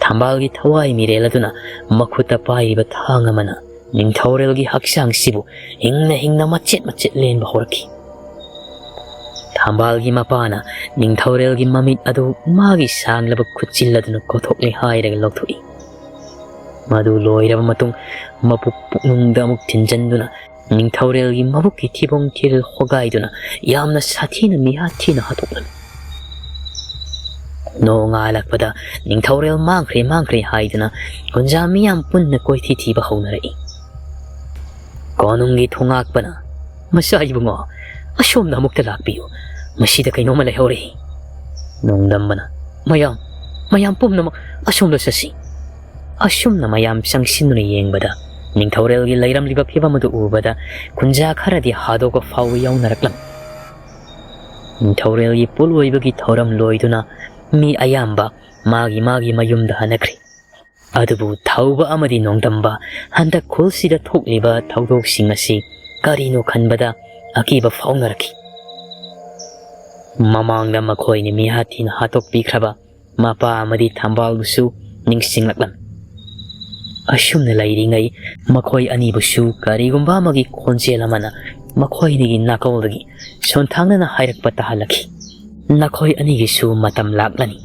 ꯊꯝꯕꯥꯜꯒꯤ ꯊꯋꯥꯏ ꯃꯤꯔꯦꯜ ꯑꯗꯨꯅ ꯃꯈꯨꯠꯇ ꯄꯥꯏꯔꯤꯕ ꯊꯥꯡ ꯑꯃꯅ ꯅꯤꯡꯊꯧꯔꯦꯜꯒꯤ ꯍꯛꯆꯥꯡꯁꯤꯕꯨ ꯍꯤꯡꯅ ꯍꯤꯡꯅ ꯃꯆꯦꯠ ꯃꯆꯦꯠ ꯂꯦꯟꯕ ꯍꯧꯔꯛꯈꯤ꯫ ꯊꯝꯕꯥꯜꯒꯤ ꯃꯄꯥꯅ ꯅꯤꯡꯊꯧꯔꯦꯜꯒꯤ ꯃꯃꯤꯠ ꯑꯗꯨ ꯃꯥꯒꯤ ꯁꯥꯡꯂꯕ ꯈꯨꯠꯆꯤꯜ ꯑꯗꯨꯅ ꯀꯣꯊꯣꯛꯂꯦ ꯍꯥꯏꯔꯒ ꯂꯧꯊꯣꯛꯏ꯫ ꯃꯗꯨ ꯂꯣꯏꯔꯕ ꯃꯇꯨꯡ ꯃꯄꯨꯛ ꯄꯨꯛꯅꯨꯡꯗ ꯑꯃꯨꯛ ꯊꯤꯟꯖꯤꯟꯗꯨꯅ ꯅꯤꯡꯊꯧꯔꯦꯜꯒꯤ ꯃꯕꯨꯛꯀꯤ ꯊꯤꯕꯣꯡ ꯊꯤꯔꯤꯜ ꯍꯣꯒꯥꯏꯗꯨꯅ ꯌꯥꯝꯅ ꯁꯥꯊꯤꯅ ꯃꯤꯍꯥꯠ ꯊꯤꯅ ꯍꯥꯠꯇꯣꯛꯂꯝꯃꯤ꯫ ꯅꯣꯡꯉꯥꯜꯂꯛꯄꯗ ꯅꯤꯡꯊꯧꯔꯦꯜ ꯃꯥꯡꯈ꯭ꯔꯦ ꯃꯥꯡꯈ꯭ꯔꯦ ꯍꯥꯏꯗꯨꯅ ꯈꯨꯟꯖꯥ ꯃꯤꯌꯥꯝ ꯄꯨꯟꯅ ꯀꯣꯏꯊꯤ ꯊꯤꯕ ꯍꯧꯅꯔꯛꯏ꯫ ꯀꯣꯅꯨꯡꯒꯤ ꯊꯣꯉꯥꯛꯄꯅ, "ꯃꯆꯥ ꯏꯕꯨꯡꯉꯣ, ꯑꯁꯣꯝꯗ ꯑꯃꯨꯛꯇ ꯂꯥꯛꯄꯤꯌꯨ꯫ ꯃꯁꯤꯗ ꯀꯩꯅꯣꯝꯃ ꯂꯩꯍꯧꯔꯦ꯫" ꯅꯣꯡꯗꯝꯕꯅ, "ꯃꯌꯥꯝ, ꯃꯌꯥꯝ ꯄꯨꯝꯅꯃꯛ ꯑꯁꯣꯝꯗ ꯆꯠꯁꯤ꯫" ꯑꯁꯨꯝꯅ ꯃꯌꯥꯝ ꯆꯪꯁꯤꯟꯗꯨꯅ ꯌꯦꯡꯕꯗ ꯅꯤꯡꯊꯧꯔꯦꯜꯒꯤ ꯂꯩꯔꯝꯂꯤꯕ ꯐꯤꯕꯝ ꯑꯗꯨ ꯎꯕꯗ ꯈꯨꯟꯖꯥ ꯈꯔꯗꯤ ꯍꯥꯗꯣꯛꯄ ꯐꯥꯎꯕ ꯌꯥꯎꯅꯔꯛꯂꯝꯃꯤ꯫ ꯅꯤꯡꯊꯧꯔꯦꯜꯒꯤ ꯄꯣꯠꯂꯣꯏꯕꯒꯤ ꯊꯧꯔꯝ ꯂꯣꯏꯗꯨꯅ ꯃꯤ ꯑꯌꯥꯝꯕ ꯃꯥꯒꯤ ꯃꯥꯒꯤ ꯃꯌꯨꯝꯗ ꯍꯟꯅꯈ꯭ꯔꯦ꯫ ꯑꯗꯨꯕꯨ ꯊꯧꯕ ꯑꯃꯗꯤ ꯅꯣꯡꯗꯝꯕ ꯍꯟꯗꯛ ꯈꯨꯜꯁꯤꯗ ꯊꯣꯛꯂꯤꯕ ꯊꯧꯗꯣꯛꯁꯤꯡ ꯑꯁꯤ ꯀꯔꯤꯅꯣ ꯈꯟꯕꯗ ꯑꯀꯤꯕ ꯐꯥꯎꯅꯔꯛꯈꯤ꯫ ꯃꯃꯥꯡꯗ ꯃꯈꯣꯏꯅ ꯃꯤꯍꯥꯠ ꯊꯤꯅ ꯍꯥꯠꯇꯣꯛꯄꯤꯈ꯭ꯔꯕ ꯃꯄꯥ ꯑꯃꯗꯤ ꯊꯝꯕꯥꯜꯕꯨꯁꯨ ꯅꯤꯡꯁꯤꯡꯂꯛꯂꯝꯃꯤ꯫ ꯑꯁꯨꯝꯅ ꯂꯩꯔꯤꯉꯩ ꯃꯈꯣꯏ ꯑꯅꯤꯕꯨꯁꯨ ꯀꯔꯤꯒꯨꯝꯕ ꯑꯃꯒꯤ ꯈꯣꯟꯖꯦꯜ ꯑꯃꯅ ꯃꯈꯣꯏ ꯑꯅꯤꯒꯤ ꯅꯥꯀꯣꯡꯗꯒꯤ ꯁꯣꯟꯊꯥꯡꯅꯅ ꯍꯥꯏꯔꯛꯄ ꯇꯥꯍꯜꯂꯛꯈꯤ, "ꯅꯈꯣꯏ ꯑꯅꯤꯒꯤꯁꯨ ꯃꯇꯝ ꯂꯥꯛꯂꯅꯤ꯫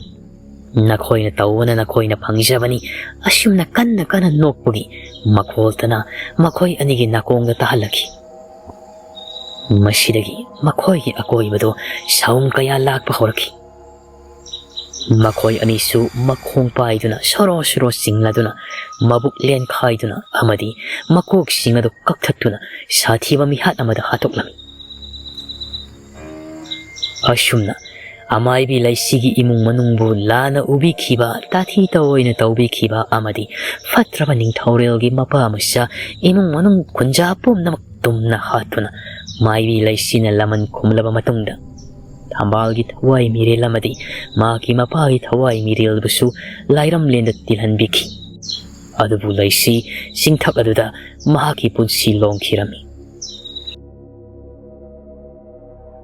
ꯅꯈꯣꯏꯅ ꯇꯧꯕꯅ ꯅꯈꯣꯏꯅ ꯐꯪꯖꯕꯅꯤ꯫" ꯑꯁꯨꯝꯅ ꯀꯟꯅ ꯀꯟꯅ ꯅꯣꯛꯄꯒꯤ ꯃꯈꯣꯜꯇꯅ ꯃꯈꯣꯏ ꯑꯅꯤꯒꯤ ꯅꯥꯀꯣꯡꯗ ꯇꯥꯍꯜꯂꯛꯈꯤ꯫ ꯃꯁꯤꯗꯒꯤ ꯃꯈꯣꯏꯒꯤ ꯑꯀꯣꯏꯕꯗꯨ ꯁꯥꯎꯝ ꯀꯌꯥ ꯂꯥꯛꯄ ꯍꯧꯔꯛꯈꯤ꯫ ꯃꯈꯣꯏ ꯑꯅꯤꯁꯨ ꯃꯈꯣꯡ ꯄꯥꯏꯗꯨꯅ ꯁꯣꯔꯣ ꯁꯣꯔꯣ ꯆꯤꯡꯂꯗꯨꯅ ꯃꯕꯨꯛ ꯂꯦꯟꯈꯥꯏꯗꯨꯅ ꯑꯃꯗꯤ ꯃꯀꯣꯛꯁꯤꯡ ꯑꯗꯨ ꯀꯛꯊꯠꯇꯨꯅ ꯁꯥꯊꯤꯕ ꯃꯤꯍꯥꯠ ꯑꯃꯗ ꯍꯥꯠꯇꯣꯛꯂꯝꯃꯤ꯫ ꯑꯁꯨꯝꯅ ꯑꯃꯥꯏꯕꯤ ꯂꯩꯁꯤꯒꯤ ꯏꯃꯨꯡ ꯃꯅꯨꯡꯕꯨ ꯂꯥꯟꯅ ꯎꯕꯤꯈꯤꯕ, ꯇꯥꯊꯤ ꯇꯧꯑꯣꯏꯅ ꯇꯧꯕꯤꯈꯤꯕ ꯑꯃꯗꯤ ꯐꯠꯇ꯭ꯔꯕ ꯅꯤꯡꯊꯧꯔꯦꯜꯒꯤ ꯃꯄꯥ ꯃꯆꯥ ꯏꯃꯨꯡ ꯃꯅꯨꯡ ꯈꯨꯟꯖꯥ ꯄꯨꯝꯅꯃꯛ ꯇꯨꯝꯅ ꯍꯥꯠꯇꯨꯅ ꯃꯥꯏꯕꯤ ꯂꯩꯁꯤꯅ ꯂꯃꯟ ꯈꯨꯝꯂꯕ ꯃꯇꯨꯡꯗ ꯊꯝꯕꯥꯜꯒꯤ ꯊꯋꯥꯏ ꯃꯤꯔꯦꯜ ꯑꯃꯗꯤ ꯃꯍꯥꯛꯀꯤ ꯃꯄꯥꯒꯤ ꯊꯋꯥꯏ ꯃꯤꯔꯦꯜꯕꯨꯁꯨ ꯂꯥꯏꯔꯝꯂꯦꯟꯗ ꯇꯤꯜꯍꯟꯕꯤꯈꯤ꯫ ꯑꯗꯨꯕꯨ ꯂꯩꯁꯤ ꯆꯤꯡꯊꯛ ꯑꯗꯨꯗ ꯃꯍꯥꯛꯀꯤ ꯄꯨꯟꯁꯤ ꯂꯣꯡꯈꯤꯔꯝꯃꯤ꯫